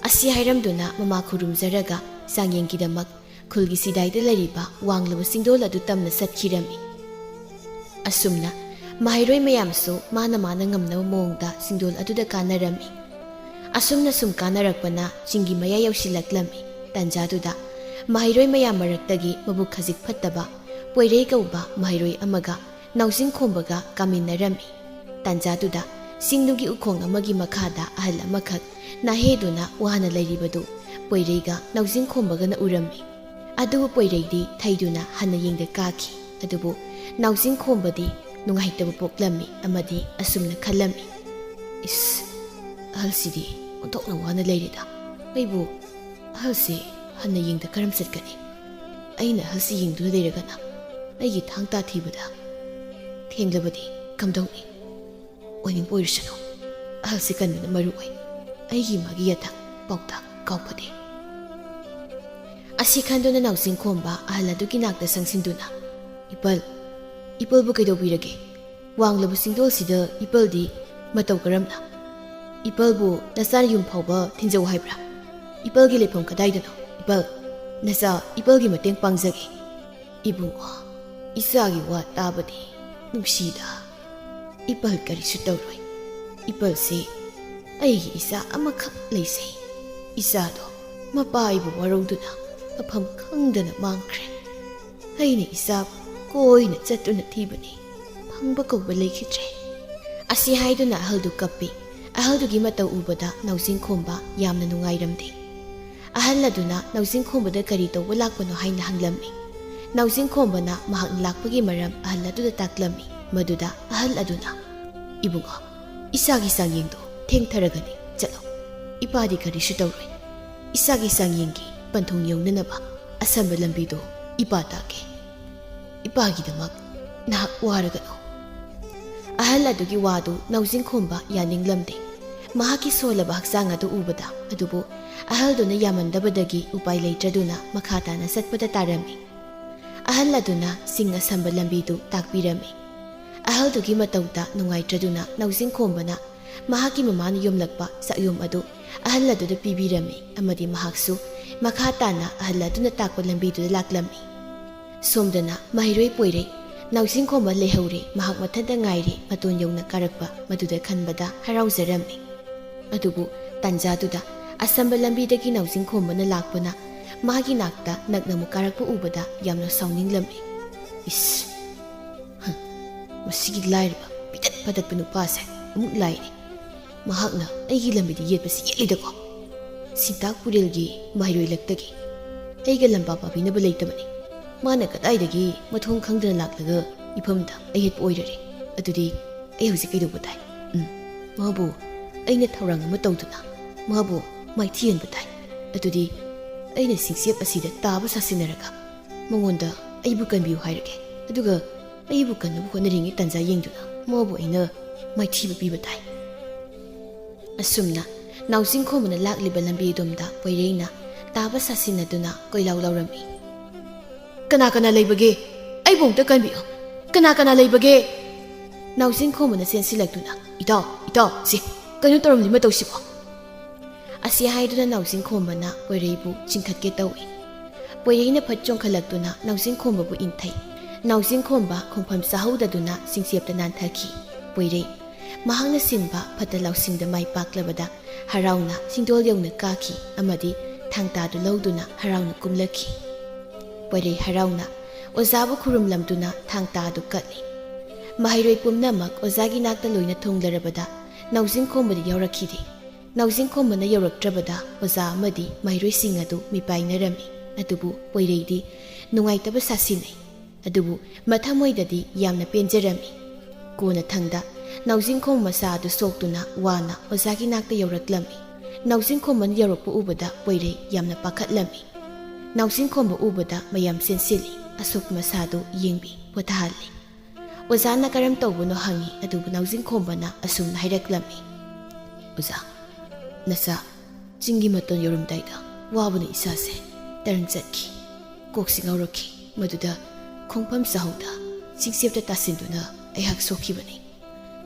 ꯑꯁꯤ ꯍꯥꯏꯔꯝꯗꯨꯅ ꯃꯃꯥ ꯈꯨꯔꯨꯝꯖꯔꯒ ꯆꯥꯡꯌꯦꯡꯒꯤꯗꯃꯛ ꯈꯨꯜꯒꯤ ꯁꯤꯗꯥꯏꯗ ꯂꯩꯔꯤꯕ ꯋꯥꯡꯂꯕ ꯆꯤꯡꯗꯣꯜ ꯑꯗꯨ ꯇꯝꯅ ꯆꯠꯈꯤꯔꯝꯃꯤ꯫ ꯑꯁꯨꯝꯅ ꯃꯍꯩꯔꯣꯏ ꯃꯌꯥꯝꯁꯨ ꯃꯥꯅ ꯃꯥꯅ ꯉꯝꯅꯕ ꯃꯑꯣꯡꯗ ꯆꯤꯡꯗꯣꯜ ꯑꯗꯨꯗ ꯀꯥꯅꯔꯝꯃꯤ꯫ ꯑꯁꯨꯝꯅ ꯁꯨꯝ ꯀꯥꯅꯔꯛꯄꯅ ꯆꯤꯡꯒꯤ ꯃꯌꯥꯏ ꯌꯧꯁꯤꯜꯂꯛꯂꯝꯃꯤ꯫ ꯇꯥꯟꯖꯥꯗꯨꯗ ꯃꯍꯩꯔꯣꯏ ꯃꯌꯥꯝ ꯃꯔꯛꯇꯒꯤ ꯃꯕꯨꯛ ꯈꯖꯤꯛ ꯐꯠꯇꯕ ꯄꯣꯏꯔꯩ ꯀꯧꯕ ꯃꯍꯩꯔꯣꯏ ꯑꯃꯒ ꯅꯥꯎꯖꯤꯡꯈꯣꯝꯕꯒ ꯀꯥꯃꯤꯟꯅꯔꯝꯃꯤ꯫ ꯇꯥꯟꯖꯥꯗꯨꯗ ꯆꯤꯡꯗꯨꯒꯤ ꯎꯈꯣꯡ ꯑꯃꯒꯤ ꯃꯈꯥꯗ ꯑꯍꯜ ꯑꯃꯈꯛ ꯅꯥꯍꯦꯗꯨꯅ ꯋꯥꯅ ꯂꯩꯔꯤꯕꯗꯨ ꯄꯣꯏꯔꯩꯒ ꯅꯥꯎꯖꯤꯡꯈꯣꯝꯕꯒꯅ ꯎꯔꯝꯃꯤ꯫ ꯑꯗꯨꯕꯨ ꯄꯣꯏꯔꯩꯗꯤ ꯊꯩꯗꯨꯅ ꯍꯟꯅ ꯌꯦꯡꯗ ꯀꯥꯈꯤ꯫ ꯑꯗꯨꯕꯨ ꯅꯥꯎꯖꯤꯡꯈꯣꯝꯕꯗꯤ ꯅꯨꯡꯉꯥꯏꯇꯕ ꯄꯣꯛꯂꯝꯃꯤ ꯑꯃꯗꯤ ꯑꯁꯨꯝꯅ ꯈꯜꯂꯝꯃꯤ, "ꯏꯁ, ꯑꯍꯜꯁꯤꯗꯤ ꯑꯣꯟꯊꯣꯛꯅ ꯋꯥꯅ ꯂꯩꯔꯦꯗ꯫ ꯑꯩꯕꯨ ꯑꯍꯜꯁꯦ ꯍꯟꯅ ꯌꯦꯡꯗ ꯀꯔꯝ ꯆꯠꯀꯅꯤ? ꯑꯩꯅ ꯑꯍꯜꯁꯤ ꯌꯦꯡꯗꯨꯅ ꯂꯩꯔꯒꯅ ꯑꯩꯒꯤ ꯊꯥꯡ ꯇꯥ ꯊꯤꯕꯗ ꯊꯦꯡꯂꯕꯗꯤ ꯀꯝꯗꯧꯅꯤ? ꯑꯣꯏꯅꯤꯡꯕ ꯑꯣꯏꯔꯁꯅꯨ꯫ ꯑꯍꯜꯁꯤ ꯀꯟꯕꯅ ꯃꯔꯨ ꯑꯣꯏ꯫ ꯑꯩꯒꯤ ꯏꯃꯥꯒꯤ ꯌꯥꯊꯪ ꯄꯥꯎꯇꯥꯛ ꯀꯥꯎꯐꯗꯦ"꯫ ꯑꯁꯤ ꯈꯟꯗꯨꯅ ꯅꯥꯎꯖꯤꯡꯈꯣꯝꯕ ꯑꯍꯜ ꯑꯗꯨꯒꯤ ꯅꯥꯛꯇ ꯆꯪꯁꯤꯟꯗꯨꯅ, "ꯏꯄꯜ, ꯏꯄꯜꯕꯨ ꯀꯩꯗꯧꯕꯤꯔꯒꯦ? ꯋꯥꯡꯂꯕ ꯆꯤꯡꯗꯣꯜꯁꯤꯗ ꯏꯄꯜꯗꯤ ꯃꯇꯧ ꯀꯔꯝꯅ? ꯏꯄꯜꯕꯨ ꯅꯆꯥ ꯌꯨꯝ ꯐꯥꯎꯕ ꯊꯤꯟꯖꯧ ꯍꯥꯏꯕ꯭ꯔꯥ? ꯏꯄꯜꯒꯤ ꯂꯩꯐꯝ ꯀꯗꯥꯏꯗꯅꯣ? ꯏꯄꯜ, ꯅꯆꯥ ꯏꯄꯜꯒꯤ ꯃꯇꯦꯡ ꯄꯥꯡꯖꯒꯦ"꯫ "ꯏꯕꯨꯡꯉꯣ, ꯏꯆꯥꯒꯤ ꯋꯥ ꯇꯥꯕꯗꯤ ꯅꯨꯡꯁꯤꯗ꯫ ꯏꯄꯜ ꯀꯔꯤꯁꯨ ꯇꯧꯔꯣꯏ꯫ ꯏꯄꯜꯁꯤ ꯑꯩꯒꯤ ꯏꯆꯥ ꯑꯃꯈꯛ ꯂꯩꯖꯩ꯫ ꯏꯆꯥꯗꯣ ꯃꯄꯥ ꯑꯩꯕꯨ ꯋꯥꯔꯧꯗꯨꯅ ꯃꯐꯝ ꯈꯪꯗꯅ ꯃꯥꯡꯈ꯭ꯔꯦ꯫ ꯑꯩꯅ ꯏꯆꯥꯕꯨ ꯀꯣꯏꯅ ꯆꯠꯇꯨꯅ ꯊꯤꯕꯅꯤ, ꯐꯪꯕ ꯀꯧꯕ ꯂꯩꯈꯤꯗ꯭ꯔꯦ"꯫ ꯑꯁꯤ ꯍꯥꯏꯗꯨꯅ ꯑꯍꯜꯗꯨ ꯀꯞꯄꯤ꯫ ꯑꯍꯜꯗꯨꯒꯤ ꯃꯇꯧ ꯎꯕꯗ ꯅꯥꯎꯖꯤꯡꯈꯣꯝꯕ ꯌꯥꯝꯅ ꯅꯨꯡꯉꯥꯏꯔꯝꯗꯦ꯫ ꯑꯍꯜ ꯑꯗꯨꯅ ꯅꯥꯎꯖꯤꯡꯈꯣꯝꯕꯗ ꯀꯔꯤ ꯇꯧꯕ ꯂꯥꯛꯄꯅꯣ ꯍꯥꯏꯅ ꯍꯪꯂꯝꯃꯤ꯫ ꯅꯥꯎꯖꯤꯡꯈꯣꯝꯕꯅ ꯃꯍꯥꯛꯅ ꯂꯥꯛꯄꯒꯤ ꯃꯔꯝ ꯑꯍꯜ ꯑꯗꯨꯗ ꯇꯥꯛꯂꯝꯃꯤ꯫ ꯃꯗꯨꯗ ꯑꯍꯜ ꯑꯗꯨꯅ, "ꯏꯕꯨꯡꯉꯣ, ꯏꯆꯥꯒꯤ ꯆꯥꯡꯌꯦꯡꯗꯣ ꯊꯦꯡꯊꯔꯒꯅꯤ꯫ ꯆꯠꯂꯣ, ꯏꯄꯥꯗꯤ ꯀꯔꯤꯁꯨ ꯇꯧꯔꯣꯏ꯫ ꯏꯆꯥꯒꯤ ꯆꯥꯡꯌꯦꯡꯒꯤ ꯄꯟꯊꯨꯡ ꯌꯧꯅꯅꯕ ꯑꯁꯝꯕ ꯂꯝꯕꯤꯗꯣ ꯏꯄꯥ ꯇꯥꯛꯀꯦ꯫ ꯏꯄꯥꯒꯤꯗꯃꯛ ꯅꯍꯥꯛ ꯋꯥꯔꯒꯅꯨ"꯫ ꯑꯍꯜ ꯑꯗꯨꯒꯤ ꯋꯥꯗꯨ ꯅꯥꯎꯖꯤꯡꯈꯣꯝꯕ ꯌꯥꯅꯤꯡꯂꯝꯗꯦ꯫ ꯃꯍꯥꯛꯀꯤ ꯁꯣꯜꯂꯕ ꯍꯛꯆꯥꯡ ꯑꯗꯨ ꯎꯕꯗ, ꯑꯗꯨꯕꯨ ꯑꯍꯜꯗꯨꯅ ꯌꯥꯃꯟꯗꯕꯗꯒꯤ ꯎꯄꯥꯏ ꯂꯩꯇ꯭ꯔꯗꯨꯅ ꯃꯈꯥ ꯇꯥꯅ ꯆꯠꯄꯗ ꯇꯥꯔꯝꯃꯤ꯫ ꯑꯍꯜ ꯑꯗꯨꯅ ꯆꯤꯡ ꯑꯁꯝꯕ ꯂꯝꯕꯤꯗꯨ ꯇꯥꯛꯄꯤꯔꯝꯃꯤ꯫ ꯑꯍꯜꯗꯨꯒꯤ ꯃꯇꯧꯗ ꯅꯨꯡꯉꯥꯏꯇ꯭ꯔꯗꯨꯅ ꯅꯥꯎꯖꯤꯡꯈꯣꯝꯕꯅ ꯃꯍꯥꯛꯀꯤ ꯃꯃꯥꯅ ꯌꯣꯝꯂꯛꯄ ꯆꯥꯛꯌꯣꯝ ꯑꯗꯨ ꯑꯍꯜ ꯑꯗꯨꯗ ꯄꯤꯕꯤꯔꯝꯃꯤ ꯑꯃꯗꯤ ꯃꯍꯥꯛꯁꯨ ꯃꯈꯥ ꯇꯥꯅ ꯑꯍꯜ ꯑꯗꯨꯅ ꯇꯥꯛꯄ ꯂꯝꯕꯤꯗꯨꯗ ꯂꯥꯛꯂꯝꯃꯤ꯫ ꯁꯣꯝꯗꯅ ꯃꯍꯩꯔꯣꯏ ꯄꯣꯏꯔꯩ ꯅꯥꯎꯖꯤꯡꯈꯣꯝꯕ ꯂꯩꯍꯧꯔꯦ, ꯃꯍꯥꯛ ꯃꯊꯟꯇ ꯉꯥꯏꯔꯦ ꯃꯇꯣꯟ ꯌꯧꯅ ꯀꯥꯔꯛꯄ꯫ ꯃꯗꯨꯗ ꯈꯟꯕꯗ ꯍꯔꯥꯎꯖꯔꯝꯃꯤ꯫ ꯑꯗꯨꯕꯨ ꯇꯥꯟꯖꯥꯗꯨꯗ ꯑꯁꯝꯕ ꯂꯝꯕꯤꯗꯒꯤ ꯅꯥꯎꯖꯤꯡꯈꯣꯝꯕꯅ ꯂꯥꯛꯄꯅ ꯃꯥꯒꯤ ꯅꯥꯛꯇ ꯅꯛꯅ ꯑꯃꯨꯛ ꯀꯥꯔꯛꯄ ꯎꯕꯗ ꯌꯥꯝꯅ ꯁꯥꯎꯅꯤꯡꯂꯝꯃꯤ꯫ "ꯏꯁ! ꯍꯝ, ꯃꯁꯤꯒꯤ ꯂꯥꯏꯔꯕ ꯄꯤꯇꯠ ꯄꯇꯠꯄ ꯅꯨꯄꯥꯁꯦ ꯑꯃꯨꯛ ꯂꯥꯛꯏꯅꯦ꯫ ꯃꯍꯥꯛꯅ ꯑꯩꯒꯤ ꯂꯝꯕꯤꯗ ꯌꯦꯠꯄꯁꯤ ꯌꯦꯠꯂꯤꯗꯀꯣ꯫ ꯁꯤꯟꯇꯥꯛ ꯄꯨꯔꯦꯜꯒꯤ ꯃꯍꯩꯔꯣꯏ ꯂꯛꯇꯒꯤ ꯑꯩꯒ ꯂꯝꯕꯥ ꯄꯥꯕꯤꯅꯕ ꯂꯩꯇꯕꯅꯤ꯫ ꯃꯥꯅ ꯀꯗꯥꯏꯗꯒꯤ ꯃꯊꯣꯡ ꯈꯪꯗꯅ ꯂꯥꯛꯂꯒ ꯏꯐꯝꯗ ꯑꯌꯦꯠꯄ ꯑꯣꯏꯔꯔꯦ꯫ ꯑꯗꯨꯗꯤ ꯑꯩ ꯍꯧꯖꯤꯛ ꯀꯩꯗꯧꯕ ꯇꯥꯏ? ꯎꯝ, ꯃꯥꯕꯨ ꯑꯩꯅ ꯊꯧꯔꯥꯡ ꯑꯃ ꯇꯧꯗꯨꯅ ꯃꯥꯕꯨ ꯃꯥꯏꯊꯤꯍꯟꯕ ꯇꯥꯏ꯫ ꯑꯗꯨꯗꯤ ꯑꯩꯅ ꯁꯤꯡꯆꯦꯞ ꯑꯁꯤꯗ ꯇꯥꯕ ꯁꯥꯁꯤꯟꯅꯔꯒ ꯃꯉꯣꯟꯗ ꯑꯩꯕꯨ ꯀꯟꯕꯤꯌꯨ ꯍꯥꯏꯔꯒꯦ꯫ ꯑꯗꯨꯒ ꯑꯩꯕꯨ ꯀꯟꯅꯕ ꯍꯣꯠꯅꯔꯤꯉꯩ ꯇꯥꯟꯖꯥ ꯌꯦꯡꯗꯨꯅ ꯃꯥꯕꯨ ꯑꯩꯅ ꯃꯥꯏꯊꯤꯕ ꯄꯤꯕ ꯇꯥꯏ꯫ ꯑꯁꯨꯝꯅ ꯅꯥꯎꯖꯤꯡꯈꯣꯝꯕꯅ ꯂꯥꯛꯂꯤꯕ ꯂꯝꯕꯤ ꯑꯗꯣꯝꯗ ꯄꯣꯏꯔꯩꯅ ꯇꯥꯕ ꯁꯥꯁꯤꯟꯅꯗꯨꯅ ꯀꯣꯏꯂꯥꯎ ꯂꯥꯎꯔꯝꯃꯤ꯫ "ꯀꯅꯥ ꯀꯅꯥ ꯂꯩꯕꯒꯦ? ꯑꯩꯕꯨ ꯑꯃꯨꯛꯇ ꯀꯟꯕꯤꯌꯨ꯫ ꯀꯅꯥ ꯀꯅꯥ ꯂꯩꯕꯒꯦ?" ꯅꯥꯎꯖꯤꯡꯈꯣꯝꯕꯅ ꯆꯦꯟꯁꯤꯜꯂꯛꯇꯨꯅ, "ꯏꯇꯥꯎ, ꯏꯇꯥꯎ, ꯁꯤ ꯀꯩꯅꯣ ꯇꯧꯔꯝꯂꯤ ꯃꯇꯧꯁꯤꯕꯣ?" ꯑꯁꯤ ꯍꯥꯏꯗꯨꯅ ꯅꯥꯎꯖꯤꯡꯈꯣꯝꯕꯅ ꯄꯣꯏꯔꯩꯕꯨ ꯆꯤꯡꯈꯠꯀꯦ ꯇꯧꯏ꯫ ꯄꯣꯏꯔꯩꯅ ꯐꯠ ꯆꯣꯡꯈꯠꯂꯛꯇꯨꯅ ꯅꯥꯎꯖꯤꯡꯈꯣꯝꯕꯕꯨ ꯏꯟꯊꯩ꯫ ꯅꯥꯎꯖꯤꯡꯈꯣꯝꯕ ꯈꯣꯡꯐꯝ ꯆꯥꯍꯧꯗꯗꯨꯅ ꯆꯤꯡꯆꯦꯞꯇ ꯅꯥꯟꯊꯈꯤ꯫ ꯄꯣꯏꯔꯩ ꯃꯍꯥꯛꯅ ꯁꯤꯟꯕ ꯐꯠꯇ ꯂꯥꯎꯁꯤꯡꯗ ꯃꯥꯏ ꯄꯥꯛꯂꯕꯗ ꯍꯔꯥꯎꯅ ꯆꯤꯡꯗꯣꯜ ꯌꯧꯅ ꯀꯥꯈꯤ ꯑꯃꯗꯤ ꯊꯥꯡꯇꯥꯗꯨ ꯂꯧꯗꯨꯅ ꯍꯔꯥꯎꯅ ꯀꯨꯝꯂꯛꯈꯤ꯫ ꯄꯣꯏꯔꯩ ꯍꯔꯥꯎꯅ ꯑꯣꯖꯥꯕꯨ ꯈꯨꯔꯨꯝꯂꯝꯗꯨꯅ ꯊꯥꯡꯇꯥꯗꯨ ꯀꯠꯂꯤ꯫ ꯃꯍꯩꯔꯣꯏ ꯄꯨꯝꯅꯃꯛ ꯑꯣꯖꯥꯒꯤ ꯅꯥꯛꯇ ꯂꯣꯏꯅ ꯊꯨꯡꯂꯔꯕꯗ ꯅꯥꯎꯖꯤꯡꯈꯣꯝꯕꯗꯤ ꯌꯥꯎꯔꯛꯈꯤꯗꯦ꯫ ꯅꯥꯎꯖꯤꯡꯈꯣꯝꯕꯅ ꯌꯧꯔꯛꯇ꯭ꯔꯕꯗ ꯑꯣꯖꯥ ꯑꯃꯗꯤ ꯃꯍꯩꯔꯣꯏꯁꯤꯡ ꯑꯗꯨ ꯃꯤꯄꯥꯏꯅꯔꯝꯃꯤ꯫ ꯑꯗꯨꯕꯨ ꯄꯣꯏꯔꯩꯗꯤ ꯅꯨꯡꯉꯥꯏꯇꯕ ꯁꯥꯁꯤꯟꯅꯩ꯫ ꯑꯗꯨꯕꯨ ꯃꯊꯃꯣꯏꯗꯗꯤ ꯌꯥꯝꯅ ꯄꯦꯟꯖꯔꯝꯃꯤ꯫ ꯀꯣꯟꯅꯊꯪꯗ ꯅꯥꯎꯖꯤꯡꯈꯣꯝ ꯃꯁꯥ ꯑꯗꯨ ꯁꯣꯛꯇꯨꯅ ꯋꯥꯅ ꯑꯣꯖꯥꯒꯤ ꯅꯥꯛꯇ ꯌꯧꯔꯛꯂꯝꯃꯤ꯫ ꯅꯥꯎꯖꯤꯡꯈꯣꯝꯕꯅ ꯌꯧꯔꯛꯄ ꯎꯕꯗ ꯄꯣꯏꯔꯩ ꯌꯥꯝꯅ ꯄꯥꯈꯠꯂꯝꯃꯤ꯫ ꯅꯥꯎꯖꯤꯡꯈꯣꯝꯕ ꯎꯕꯗ ꯃꯌꯥꯝ ꯆꯦꯟꯁꯤꯜꯂꯤ꯫ ꯑꯁꯣꯛꯄ ꯃꯁꯥꯗꯨ ꯌꯦꯡꯕꯤ ꯄꯣꯊꯥꯍꯜꯂꯤ꯫ ꯑꯣꯖꯥꯅ ꯀꯔꯝ ꯇꯧꯕꯅꯣ ꯍꯪꯉꯤ, ꯑꯗꯨꯕꯨ ꯅꯥꯎꯖꯤꯡꯈꯣꯝꯕꯅ ꯑꯁꯨꯝꯅ ꯍꯥꯏꯔꯛꯂꯝꯃꯤ꯫ "ꯑꯣꯖꯥ, ꯅꯆꯥ ꯆꯤꯡꯒꯤ ꯃꯇꯣꯟ ꯌꯧꯔꯝꯗꯥꯏꯗ ꯋꯥꯕꯅ ꯏꯁꯥꯁꯦ ꯇꯔꯪ ꯆꯠꯈꯤ꯫ ꯀꯣꯛꯁꯤ ꯉꯥꯎꯔꯛꯈꯤ꯫ ꯃꯗꯨꯗ ꯈꯣꯡꯐꯝ ꯆꯥꯍꯧꯗ ꯆꯤꯡꯆꯦꯞꯇ ꯇꯥꯁꯤꯟꯗꯨꯅ ꯑꯩꯍꯥꯛ ꯁꯣꯛꯈꯤꯕꯅꯤ꯫"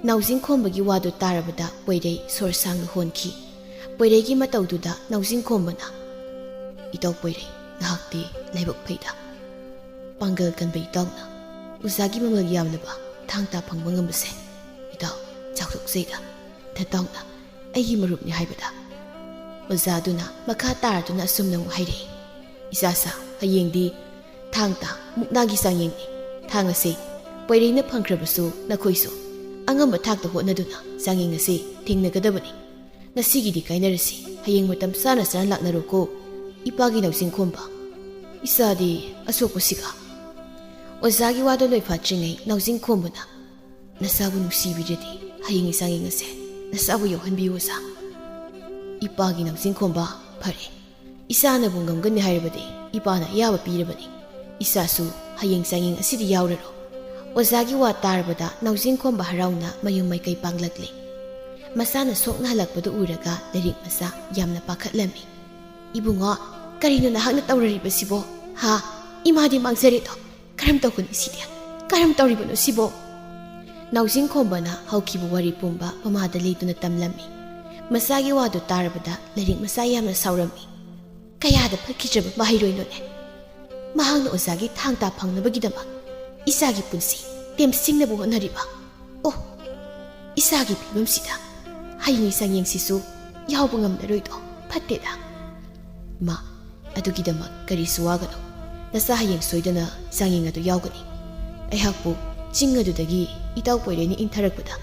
ꯅꯥꯎꯖꯤꯡꯈꯣꯝꯕꯒꯤ ꯋꯥꯗꯨ ꯇꯥꯔꯕꯗ ꯄꯣꯏꯔꯩ ꯁꯣꯔ ꯁꯥꯡꯅ ꯍꯣꯟꯈꯤ꯫ ꯄꯣꯏꯔꯩꯒꯤ ꯃꯇꯧꯗꯨꯗ ꯅꯥꯎꯖꯤꯡꯈꯣꯝꯕꯅ, "ꯏꯇꯥꯎ ꯄꯣꯏꯔꯩ, ꯅꯍꯥꯛꯇꯤ ꯂꯥꯏꯕꯛ ꯐꯩꯗ꯫ ꯄꯥꯡꯒꯜ ꯀꯟꯕ ꯏꯇꯥꯎꯅ ꯑꯣꯖꯥꯒꯤ ꯃꯃꯜ ꯌꯥꯝꯂꯕ ꯊꯥꯡ ꯇꯥ ꯐꯪꯕ ꯉꯝꯕꯁꯦ, ꯏꯇꯥꯎ, ꯆꯥꯎꯊꯣꯛꯆꯩꯗ꯫ ꯅꯇꯥꯎꯅ ꯑꯩꯒꯤ ꯃꯔꯨꯞꯅꯤ ꯍꯥꯏꯕꯗ꯫ ꯑꯣꯖꯥꯗꯨꯅ ꯃꯈꯥ ꯇꯥꯔꯗꯨꯅ ꯑꯁꯨꯝꯅ ꯑꯃꯨꯛ ꯍꯥꯏꯔꯛꯏ, "ꯏꯆꯥꯁꯥ, ꯍꯌꯦꯡꯗꯤ ꯊꯥꯡ ꯇꯥ ꯃꯨꯛꯅꯥꯒꯤ ꯆꯥꯡꯌꯦꯡꯅꯤ꯫ ꯊꯥꯡ ꯑꯁꯤ ꯄꯣꯏꯔꯩꯅ ꯐꯪꯈ꯭ꯔꯕꯁꯨ ꯅꯈꯣꯏꯁꯨ ꯑꯉꯝꯕ ꯊꯥꯛꯇ ꯍꯣꯠꯅꯗꯨꯅ ꯆꯥꯡꯌꯦꯡ ꯑꯁꯤ ꯊꯦꯡꯅꯒꯗꯕꯅꯤ꯫ ꯉꯁꯤꯒꯤꯗꯤ ꯀꯥꯏꯅꯔꯁꯤ꯫ ꯍꯌꯦꯡ ꯃꯇꯝ ꯆꯥꯅ ꯆꯥꯅ ꯂꯥꯛꯅꯔꯣꯀꯣ, ꯏꯄꯥꯒꯤ ꯅꯥꯎꯖꯤꯡꯈꯣꯝꯕ꯫ ꯏꯆꯥꯗꯤ ꯑꯁꯣꯛꯄꯁꯤꯒ"꯫ ꯑꯣꯖꯥꯒꯤ ꯋꯥꯗꯣ ꯂꯣꯏꯐꯥꯠꯇ꯭ꯔꯤꯉꯩ ꯅꯥꯎꯖꯤꯡꯈꯣꯝꯕꯅ, "ꯅꯆꯥꯕꯨ ꯅꯨꯡꯁꯤꯕꯤꯔꯗꯤ ꯍꯌꯦꯡꯒꯤ ꯆꯥꯡꯌꯦꯡ ꯑꯁꯦ ꯅꯆꯥꯕꯨ ꯌꯥꯎꯍꯟꯕꯤꯌꯨ, ꯑꯣꯖꯥ"꯫ ꯏꯄꯥꯒꯤ ꯅꯥꯎꯖꯤꯡꯈꯣꯝꯕ, ꯐꯔꯦ, ꯏꯆꯥꯅꯕꯨ ꯉꯝꯒꯅꯤ ꯍꯥꯏꯔꯕꯗꯤ ꯏꯄꯥꯅ ꯑꯌꯥꯕ ꯄꯤꯔꯕꯅꯤ꯫ ꯏꯆꯥꯁꯨ ꯍꯌꯦꯡ ꯆꯥꯡꯌꯦꯡ ꯑꯁꯤꯗ ꯌꯥꯎꯔꯔꯣ꯫ ꯑꯣꯖꯥꯒꯤ ꯋꯥ ꯇꯥꯔꯕꯗ ꯅꯥꯎꯖꯤꯡꯈꯣꯝꯕ ꯍꯔꯥꯎꯅ ꯃꯌꯨꯝ ꯃꯥꯏꯀꯩ ꯄꯥꯡꯂꯛꯂꯦ꯫ ꯃꯆꯥꯅ ꯁꯣꯛꯅ ꯍꯜꯂꯛꯄꯗꯨ ꯎꯔꯒ ꯂꯥꯏꯔꯤꯛ ꯃꯆꯥ ꯌꯥꯝꯅ ꯄꯥꯈꯠꯂꯝꯃꯤ꯫ "ꯏꯕꯨꯡꯉꯣ, ꯀꯔꯤꯅꯣ ꯅꯍꯥꯛꯅ ꯇꯧꯔꯔꯤꯕꯁꯤꯕꯣ? ꯍꯥ? ꯏꯃꯥꯗꯤ ꯃꯥꯡꯖꯔꯦꯗꯣ꯫ ꯀꯔꯝ ꯇꯧꯒꯅꯤ ꯁꯤꯗꯤ? ꯀꯔꯝ ꯇꯧꯔꯤꯕꯅꯣ ꯁꯤꯕꯣ?" ꯅꯥꯎꯖꯤꯡꯈꯣꯝꯕꯅ ꯍꯧꯈꯤꯕ ꯋꯥꯔꯤ ꯄꯨꯝꯕ ꯃꯃꯥꯗ ꯂꯤꯗꯨꯅ ꯇꯝꯂꯝꯃꯤ꯫ ꯃꯆꯥꯒꯤ ꯋꯥꯗꯨ ꯇꯥꯔꯕꯗ ꯂꯥꯏꯔꯤꯛ ꯃꯆꯥ ꯌꯥꯝꯅ ꯁꯥꯎꯔꯝꯃꯤ꯫ "ꯀꯌꯥꯗ ꯐꯠꯈꯤꯗ꯭ꯔꯕ ꯃꯍꯩꯔꯣꯏꯅꯣꯅꯦ? ꯃꯍꯥꯛꯅ ꯑꯣꯖꯥꯒꯤ ꯊꯥꯡ ꯇꯥ ꯐꯪꯅꯕꯒꯤꯗꯃꯛ ꯏꯆꯥꯒꯤ ꯄꯨꯟꯁꯤ ꯇꯦꯝꯁꯤꯡꯅꯕ ꯍꯣꯠꯅꯔꯤꯕ꯫ ꯑꯣ, ꯏꯆꯥꯒꯤ ꯐꯤꯕꯝꯁꯤꯗ ꯍꯌꯦꯡꯒꯤ ꯆꯥꯡꯌꯦꯡꯁꯤꯁꯨ ꯌꯥꯎꯕ ꯉꯝꯂꯔꯣꯏꯗꯣ꯫ ꯐꯠꯇꯦꯗ꯫ ꯃꯥ, ꯑꯗꯨꯒꯤꯗꯃꯛ ꯀꯔꯤꯁꯨ ꯋꯥꯒꯅꯨ꯫ ꯅꯆꯥ ꯍꯌꯦꯡ ꯁꯣꯏꯗꯅ ꯆꯥꯡꯌꯦꯡ ꯑꯗꯨ ꯌꯥꯎꯒꯅꯤ꯫ ꯑꯩꯍꯥꯛꯄꯨ ꯆꯤꯡ ꯑꯗꯨꯗꯒꯤ ꯏꯇꯥꯎ ꯄꯣꯏꯔꯩꯅ ꯏꯟꯊꯔꯛꯄꯗ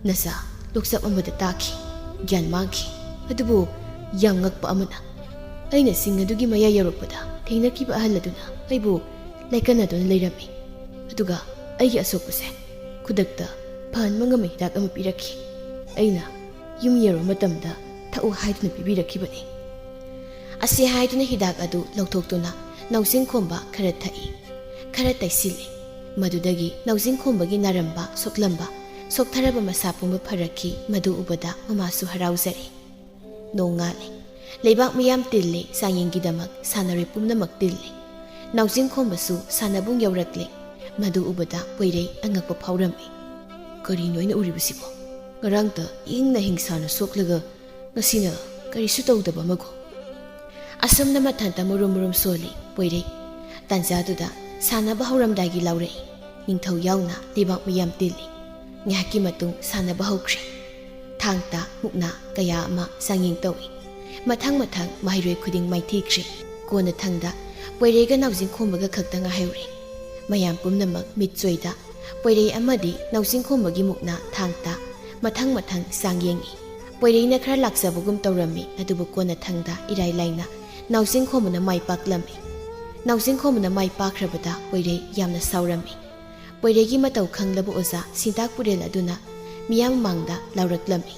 ꯅꯆꯥ ꯂꯣꯛꯆꯞ ꯑꯃꯗ ꯇꯥꯈꯤ, ꯒ꯭ꯌꯥꯟ ꯃꯥꯡꯈꯤ꯫ ꯑꯗꯨꯕꯨ ꯌꯥꯝ ꯉꯛꯄ ꯑꯃꯅ, ꯑꯩꯅ ꯆꯤꯡ ꯑꯗꯨꯒꯤ ꯃꯌꯥꯏ ꯌꯧꯔꯛꯄꯗ ꯊꯦꯡꯅꯈꯤꯕ ꯑꯍꯜ ꯑꯗꯨꯅ ꯑꯩꯕꯨ ꯂꯥꯏꯀꯠꯅꯗꯨꯅ ꯂꯩꯔꯝꯃꯤ꯫ ꯑꯗꯨꯒ ꯑꯩꯒꯤ ꯑꯁꯣꯛꯄꯁꯦ ꯈꯨꯗꯛꯇ ꯐꯍꯟꯕ ꯉꯝꯕ ꯍꯤꯗꯥꯛ ꯑꯃ ꯄꯤꯔꯛꯈꯤ꯫ ꯑꯩꯅ ꯌꯨꯝ ꯌꯧꯔꯕ ꯃꯇꯝꯗ ꯊꯛꯎ ꯍꯥꯏꯗꯨꯅ ꯄꯤꯕꯤꯔꯛꯈꯤꯕꯅꯤ"꯫ ꯑꯁꯤ ꯍꯥꯏꯗꯨꯅ ꯍꯤꯗꯥꯛ ꯑꯗꯨ ꯂꯧꯊꯣꯛꯇꯨꯅ ꯅꯥꯎꯖꯤꯡꯈꯣꯝꯕ ꯈꯔ ꯊꯛꯏ, ꯈꯔ ꯇꯩꯁꯤꯜꯂꯤ꯫ ꯃꯗꯨꯗꯒꯤ ꯅꯥꯎꯖꯤꯡꯈꯣꯝꯕꯒꯤ ꯅꯥꯔꯝꯕ, ꯁꯣꯛꯂꯝꯕ, ꯁꯣꯛꯊꯔꯕ ꯃꯁꯥ ꯄꯨꯝꯕ ꯐꯔꯛꯈꯤ꯫ ꯃꯗꯨ ꯎꯕꯗ ꯃꯃꯥꯁꯨ ꯍꯔꯥꯎꯖꯔꯦ꯫ ꯅꯣꯡꯉꯥꯜꯂꯦ꯫ ꯂꯩꯕꯥꯛ ꯃꯤꯌꯥꯝ ꯇꯤꯜꯂꯦ ꯆꯥꯡꯌꯦꯡꯒꯤꯗꯃꯛ, ꯁꯥꯟꯅꯔꯣꯏ ꯄꯨꯝꯅꯃꯛ ꯇꯤꯜꯂꯦ꯫ ꯅꯥꯎꯖꯤꯡꯈꯣꯝꯕꯁꯨ ꯁꯥꯟꯅꯕꯨꯡ ꯌꯧꯔꯛꯂꯦ꯫ ꯃꯗꯨ ꯎꯕꯗ ꯄꯣꯏꯔꯩ ꯑꯉꯛꯄ ꯐꯥꯎꯔꯝꯃꯤ꯫ "ꯀꯔꯤꯅꯣ ꯑꯩꯅ ꯎꯔꯤꯕꯁꯤꯕꯣ? ꯉꯔꯥꯡꯇ ꯏꯪꯅ ꯍꯤꯡꯁꯥꯅ ꯁꯣꯛꯂꯒ ꯉꯁꯤꯅ ꯀꯔꯤꯁꯨ ꯇꯧꯗꯕ ꯑꯃꯒꯨꯝ"꯫ ꯑꯁꯨꯝꯅ ꯃꯊꯟꯇ ꯃꯨꯔꯨꯝ ꯃꯨꯔꯨꯝ ꯁꯣꯜꯂꯤ ꯄꯣꯏꯔꯩ꯫ ꯇꯥꯟꯖꯥꯗꯨꯗ ꯁꯥꯟꯅꯕ ꯍꯧꯔꯝꯗꯥꯏꯒꯤ ꯂꯥꯎꯔꯛꯏ꯫ ꯅꯤꯡꯊꯧ ꯌꯥꯎꯅ ꯂꯩꯕꯥꯛ ꯃꯌꯥꯝ ꯇꯤꯜꯂꯤ꯫ ꯉꯥꯏꯍꯥꯛꯀꯤ ꯃꯇꯨꯡ ꯁꯥꯟꯅꯕ ꯍꯧꯈ꯭ꯔꯦ꯫ ꯊꯥꯡ ꯇꯥ ꯃꯨꯛꯅꯥ ꯀꯌꯥ ꯑꯃ ꯆꯥꯡꯌꯦꯡ ꯇꯧꯏ꯫ ꯃꯊꯪ ꯃꯊꯪ ꯃꯍꯩꯔꯣꯏ ꯈꯨꯗꯤꯡ ꯃꯥꯏꯊꯤꯈ꯭ꯔꯦ꯫ ꯀꯣꯟꯅꯊꯪꯗ ꯄꯣꯏꯔꯩꯒ ꯅꯥꯎꯖꯤꯡꯈꯣꯝꯕꯒ ꯈꯛꯇ ꯉꯥꯏꯍꯧꯔꯦ꯫ ꯃꯌꯥꯝ ꯄꯨꯝꯅꯃꯛ ꯃꯤꯠꯆꯣꯏꯗ ꯄꯣꯏꯔꯩ ꯑꯃꯗꯤ ꯅꯥꯎꯖꯤꯡꯈꯣꯝꯕꯒꯤ ꯃꯨꯛꯅꯥ ꯊꯥꯡ ꯇꯥ ꯃꯊꯪ ꯃꯊꯪ ꯆꯥꯡ ꯌꯦꯡꯏ꯫ ꯄꯣꯏꯔꯩꯅ ꯈꯔ ꯂꯥꯛꯆꯕꯒꯨꯝ ꯇꯧꯔꯝꯃꯤ, ꯑꯗꯨꯕꯨ ꯀꯣꯟꯅꯊꯪꯗ ꯏꯔꯥꯏ ꯂꯥꯏꯅ ꯅꯥꯎꯖꯤꯡꯈꯣꯝꯕꯅ ꯃꯥꯏ ꯄꯥꯛꯂꯝꯃꯤ꯫ ꯅꯥꯎꯖꯤꯡꯈꯣꯝꯕꯅ ꯃꯥꯏ ꯄꯥꯛꯈ꯭ꯔꯕꯗ ꯄꯣꯏꯔꯩ ꯌꯥꯝꯅ ꯁꯥꯎꯔꯝꯃꯤ꯫ ꯄꯣꯏꯔꯩꯒꯤ ꯃꯇꯧ ꯈꯪꯂꯕ ꯑꯣꯖꯥ ꯁꯤꯟꯇꯥꯛ ꯄꯨꯔꯦꯜ ꯑꯗꯨꯅ ꯃꯤꯌꯥꯝ ꯃꯃꯥꯡꯗ ꯂꯥꯎꯔꯛꯂꯝꯃꯤ꯫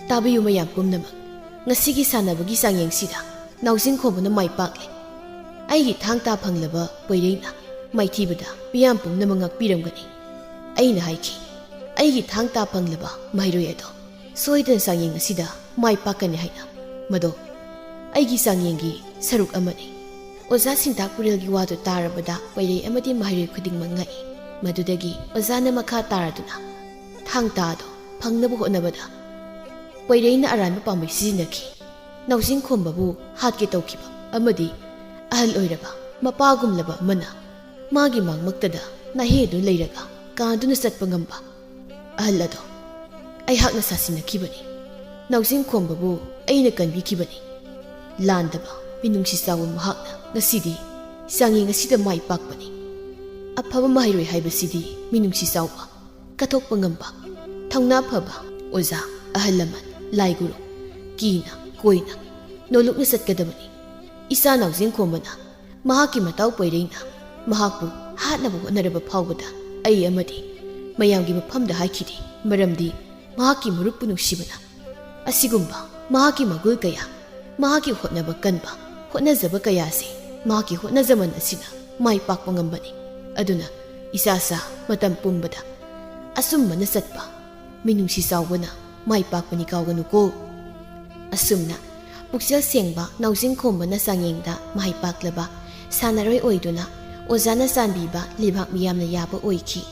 "ꯇꯥꯕꯤꯌꯨ ꯃꯌꯥꯝ ꯄꯨꯝꯅꯃꯛ, ꯉꯁꯤꯒꯤ ꯁꯥꯟꯅꯕꯒꯤ ꯆꯥꯡꯌꯦꯡꯁꯤꯗ ꯅꯥꯎꯖꯤꯡꯈꯣꯝꯕꯅ ꯃꯥꯏ ꯄꯥꯛꯂꯦ꯫ ꯑꯩꯒꯤ ꯊꯥꯡ ꯇꯥ ꯐꯪꯂꯕ ꯄꯣꯏꯔꯩꯅ ꯃꯥꯏꯊꯤꯕꯗ ꯃꯤꯌꯥꯝ ꯄꯨꯝꯅꯃꯛ ꯉꯥꯛꯄꯤꯔꯝꯒꯅꯤ꯫ ꯑꯩꯅ ꯍꯥꯏꯈꯤ, ꯑꯩꯒꯤ ꯊꯥꯡ ꯇꯥ ꯐꯪꯂꯕ ꯃꯍꯩꯔꯣꯏ ꯑꯗꯣ ꯁꯣꯏꯗꯅ ꯆꯥꯡꯌꯦꯡ ꯑꯁꯤꯗ ꯃꯥꯏ ꯄꯥꯛꯀꯅꯤ ꯍꯥꯏꯅ꯫ ꯃꯗꯣ ꯑꯩꯒꯤ ꯆꯥꯡꯌꯦꯡꯒꯤ ꯁꯔꯨꯛ ꯑꯃꯅꯤ꯫" ꯑꯣꯖꯥ ꯁꯤꯟꯇꯥꯛ ꯄꯨꯔꯦꯜꯒꯤ ꯋꯥꯗꯨ ꯇꯥꯔꯕꯗ ꯄꯣꯏꯔꯩ ꯑꯃꯗꯤ ꯃꯍꯩꯔꯣꯏ ꯈꯨꯗꯤꯡꯃꯛ ꯉꯛꯏ꯫ ꯃꯗꯨꯗꯒꯤ ꯑꯣꯖꯥꯅ ꯃꯈꯥ ꯇꯥꯔꯗꯨꯅ ꯊꯥꯡ ꯇꯥ ꯑꯗꯣ ꯐꯪꯅꯕ ꯍꯣꯠꯅꯕꯗ ꯄꯣꯏꯔꯩꯅ ꯑꯔꯥꯟꯕ ꯄꯥꯝꯕꯩ ꯁꯤꯖꯤꯟꯅꯈꯤ꯫ ꯅꯥꯎꯖꯤꯡꯈꯣꯝꯕꯕꯨ ꯍꯥꯠꯀꯦ ꯇꯧꯈꯤꯕ ꯑꯃꯗꯤ ꯑꯍꯜ ꯑꯣꯏꯔꯕ ꯃꯄꯥꯒꯨꯝꯂꯕ ꯑꯃꯅ ꯃꯥꯒꯤ ꯃꯥꯡꯃꯛꯇꯗ ꯅꯥꯍꯦꯗꯨꯅ ꯂꯩꯔꯒ ꯀꯥꯟꯗꯨꯅ ꯆꯠꯄ ꯉꯝꯕ ꯑꯍꯜ ꯑꯗꯣ ꯑꯩꯍꯥꯛꯅ ꯁꯥꯁꯤꯟꯅꯈꯤꯕꯅꯤ꯫ ꯅꯥꯎꯖꯤꯡꯈꯣꯝꯕꯕꯨ ꯑꯩꯅ ꯀꯟꯕꯤꯈꯤꯕꯅꯤ꯫ ꯂꯥꯟꯗꯕ ꯃꯤꯅꯨꯡꯁꯤ ꯆꯥꯎꯕ ꯃꯍꯥꯛꯅ ꯉꯁꯤꯗꯤ ꯆꯥꯡꯌꯦꯡ ꯑꯁꯤꯗ ꯃꯥꯏ ꯄꯥꯛꯄꯅꯤ꯫ ꯑꯐꯕ ꯃꯍꯩꯔꯣꯏ ꯍꯥꯏꯕꯁꯤꯗꯤ ꯃꯤꯅꯨꯡꯁꯤ ꯆꯥꯎꯕ, ꯀꯠꯊꯣꯛꯄ ꯉꯝꯕ, ꯊꯧꯅꯥ ꯐꯕ ꯑꯣꯖꯥ, ꯑꯍꯜ ꯂꯃꯟ, ꯂꯥꯏ ꯒꯨꯔꯨ, ꯀꯤꯅ ꯀꯣꯏꯅ ꯅꯣꯂꯨꯛꯅ ꯆꯠꯀꯗꯕꯅꯤ꯫ ꯏꯆꯥ ꯅꯥꯎꯖꯤꯡꯈꯣꯝꯕꯅ ꯃꯍꯥꯛꯀꯤ ꯃꯇꯥꯎ ꯄꯣꯏꯔꯩꯅ ꯃꯍꯥꯛꯄꯨ ꯍꯥꯠꯅꯕ ꯍꯣꯠꯅꯔꯕ ꯐꯥꯎꯕꯗ ꯑꯩ ꯑꯃꯗꯤ ꯃꯌꯥꯝꯒꯤ ꯃꯐꯝꯗ ꯍꯥꯏꯈꯤꯗꯦ, ꯃꯔꯝꯗꯤ ꯃꯍꯥꯛꯀꯤ ꯃꯔꯨꯞꯄꯨ ꯅꯨꯡꯁꯤꯕꯅ꯫ ꯑꯁꯤꯒꯨꯝꯕ ꯃꯍꯥꯛꯀꯤ ꯃꯒꯨꯜ ꯀꯌꯥ, ꯃꯍꯥꯛꯀꯤ ꯍꯣꯠꯅꯕ ꯀꯟꯕ, ꯍꯣꯠꯅꯖꯕ ꯀꯌꯥꯁꯦ ꯃꯍꯥꯛꯀꯤ ꯍꯣꯠꯅꯖꯃꯟ ꯑꯁꯤꯅ ꯃꯥꯏ ꯄꯥꯛꯄ ꯉꯝꯕꯅꯤ꯫ ꯑꯗꯨꯅ ꯏꯆꯥꯁꯥ ꯃꯇꯝ ꯄꯨꯝꯕꯗ ꯑꯆꯨꯝꯕꯅ ꯆꯠꯄ, ꯃꯤꯅꯨꯡꯁꯤ ꯆꯥꯎꯕꯅ ꯃꯥꯏ ꯄꯥꯛꯄꯅꯤ, ꯀꯥꯎꯒꯅꯨꯀꯣ꯫ ꯑꯁꯨꯝꯅ ꯄꯨꯛꯆꯦꯜ ꯁꯦꯡꯕ ꯅꯥꯎꯖꯤꯡꯈꯣꯝꯕꯅ ꯆꯥꯡꯌꯦꯡꯗ ꯃꯥꯏ ꯄꯥꯛꯂꯕ ꯁꯥꯟꯅꯔꯣꯏ ꯑꯣꯏꯗꯨꯅ ꯑꯣꯖꯥꯅ ꯆꯥꯟꯕꯤꯕ ꯂꯩꯕꯥꯛ ꯃꯤꯌꯥꯝꯅ ꯌꯥꯕ ꯑꯣꯏꯈꯤ꯫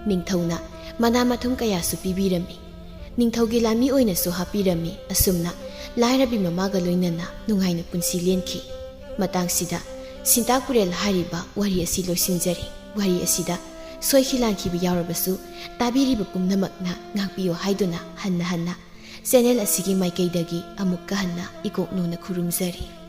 ꯅꯤꯡꯊꯧꯅ ꯃꯅꯥ ꯃꯊꯨꯝ ꯀꯌꯥꯁꯨ ꯄꯤꯕꯤꯔꯝꯃꯤ꯫ ꯅꯤꯡꯊꯧꯒꯤ ꯂꯥꯟꯃꯤ ꯑꯣꯏꯅꯁꯨ ꯍꯥꯞꯄꯤꯔꯝꯃꯤ꯫ ꯑꯁꯨꯝꯅ ꯂꯥꯏꯔꯕꯤ ꯃꯃꯥꯒ ꯂꯣꯏꯅꯅ ꯅꯨꯡꯉꯥꯏꯅ ꯄꯨꯟꯁꯤ ꯂꯦꯟꯈꯤ꯫ ꯃꯇꯥꯡꯁꯤꯗ ꯁꯤꯟꯇꯥ ꯀꯨꯔꯦꯜ ꯍꯥꯏꯔꯤꯕ ꯋꯥꯔꯤ ꯑꯁꯤ ꯂꯣꯏꯁꯤꯟꯖꯔꯤ꯫ ꯋꯥꯔꯤ ꯑꯁꯤꯗ ꯁꯣꯏꯈꯤ ꯂꯥꯟꯈꯤꯕ ꯌꯥꯎꯔꯕꯁꯨ, ꯇꯥꯕꯤꯔꯤꯕ ꯄꯨꯝꯅꯃꯛꯅ ꯉꯥꯛꯄꯤꯌꯨ ꯍꯥꯏꯗꯨꯅ ꯍꯟꯅ ꯍꯟꯅ ꯆꯦꯅꯦꯜ ꯑꯁꯤꯒꯤ ꯃꯥꯏꯀꯩꯗꯒꯤ ꯑꯃꯨꯛꯀ ꯍꯟꯅ ꯏꯀꯣꯛꯅꯧꯅ ꯈꯨꯔꯨꯝꯖꯔꯤ꯫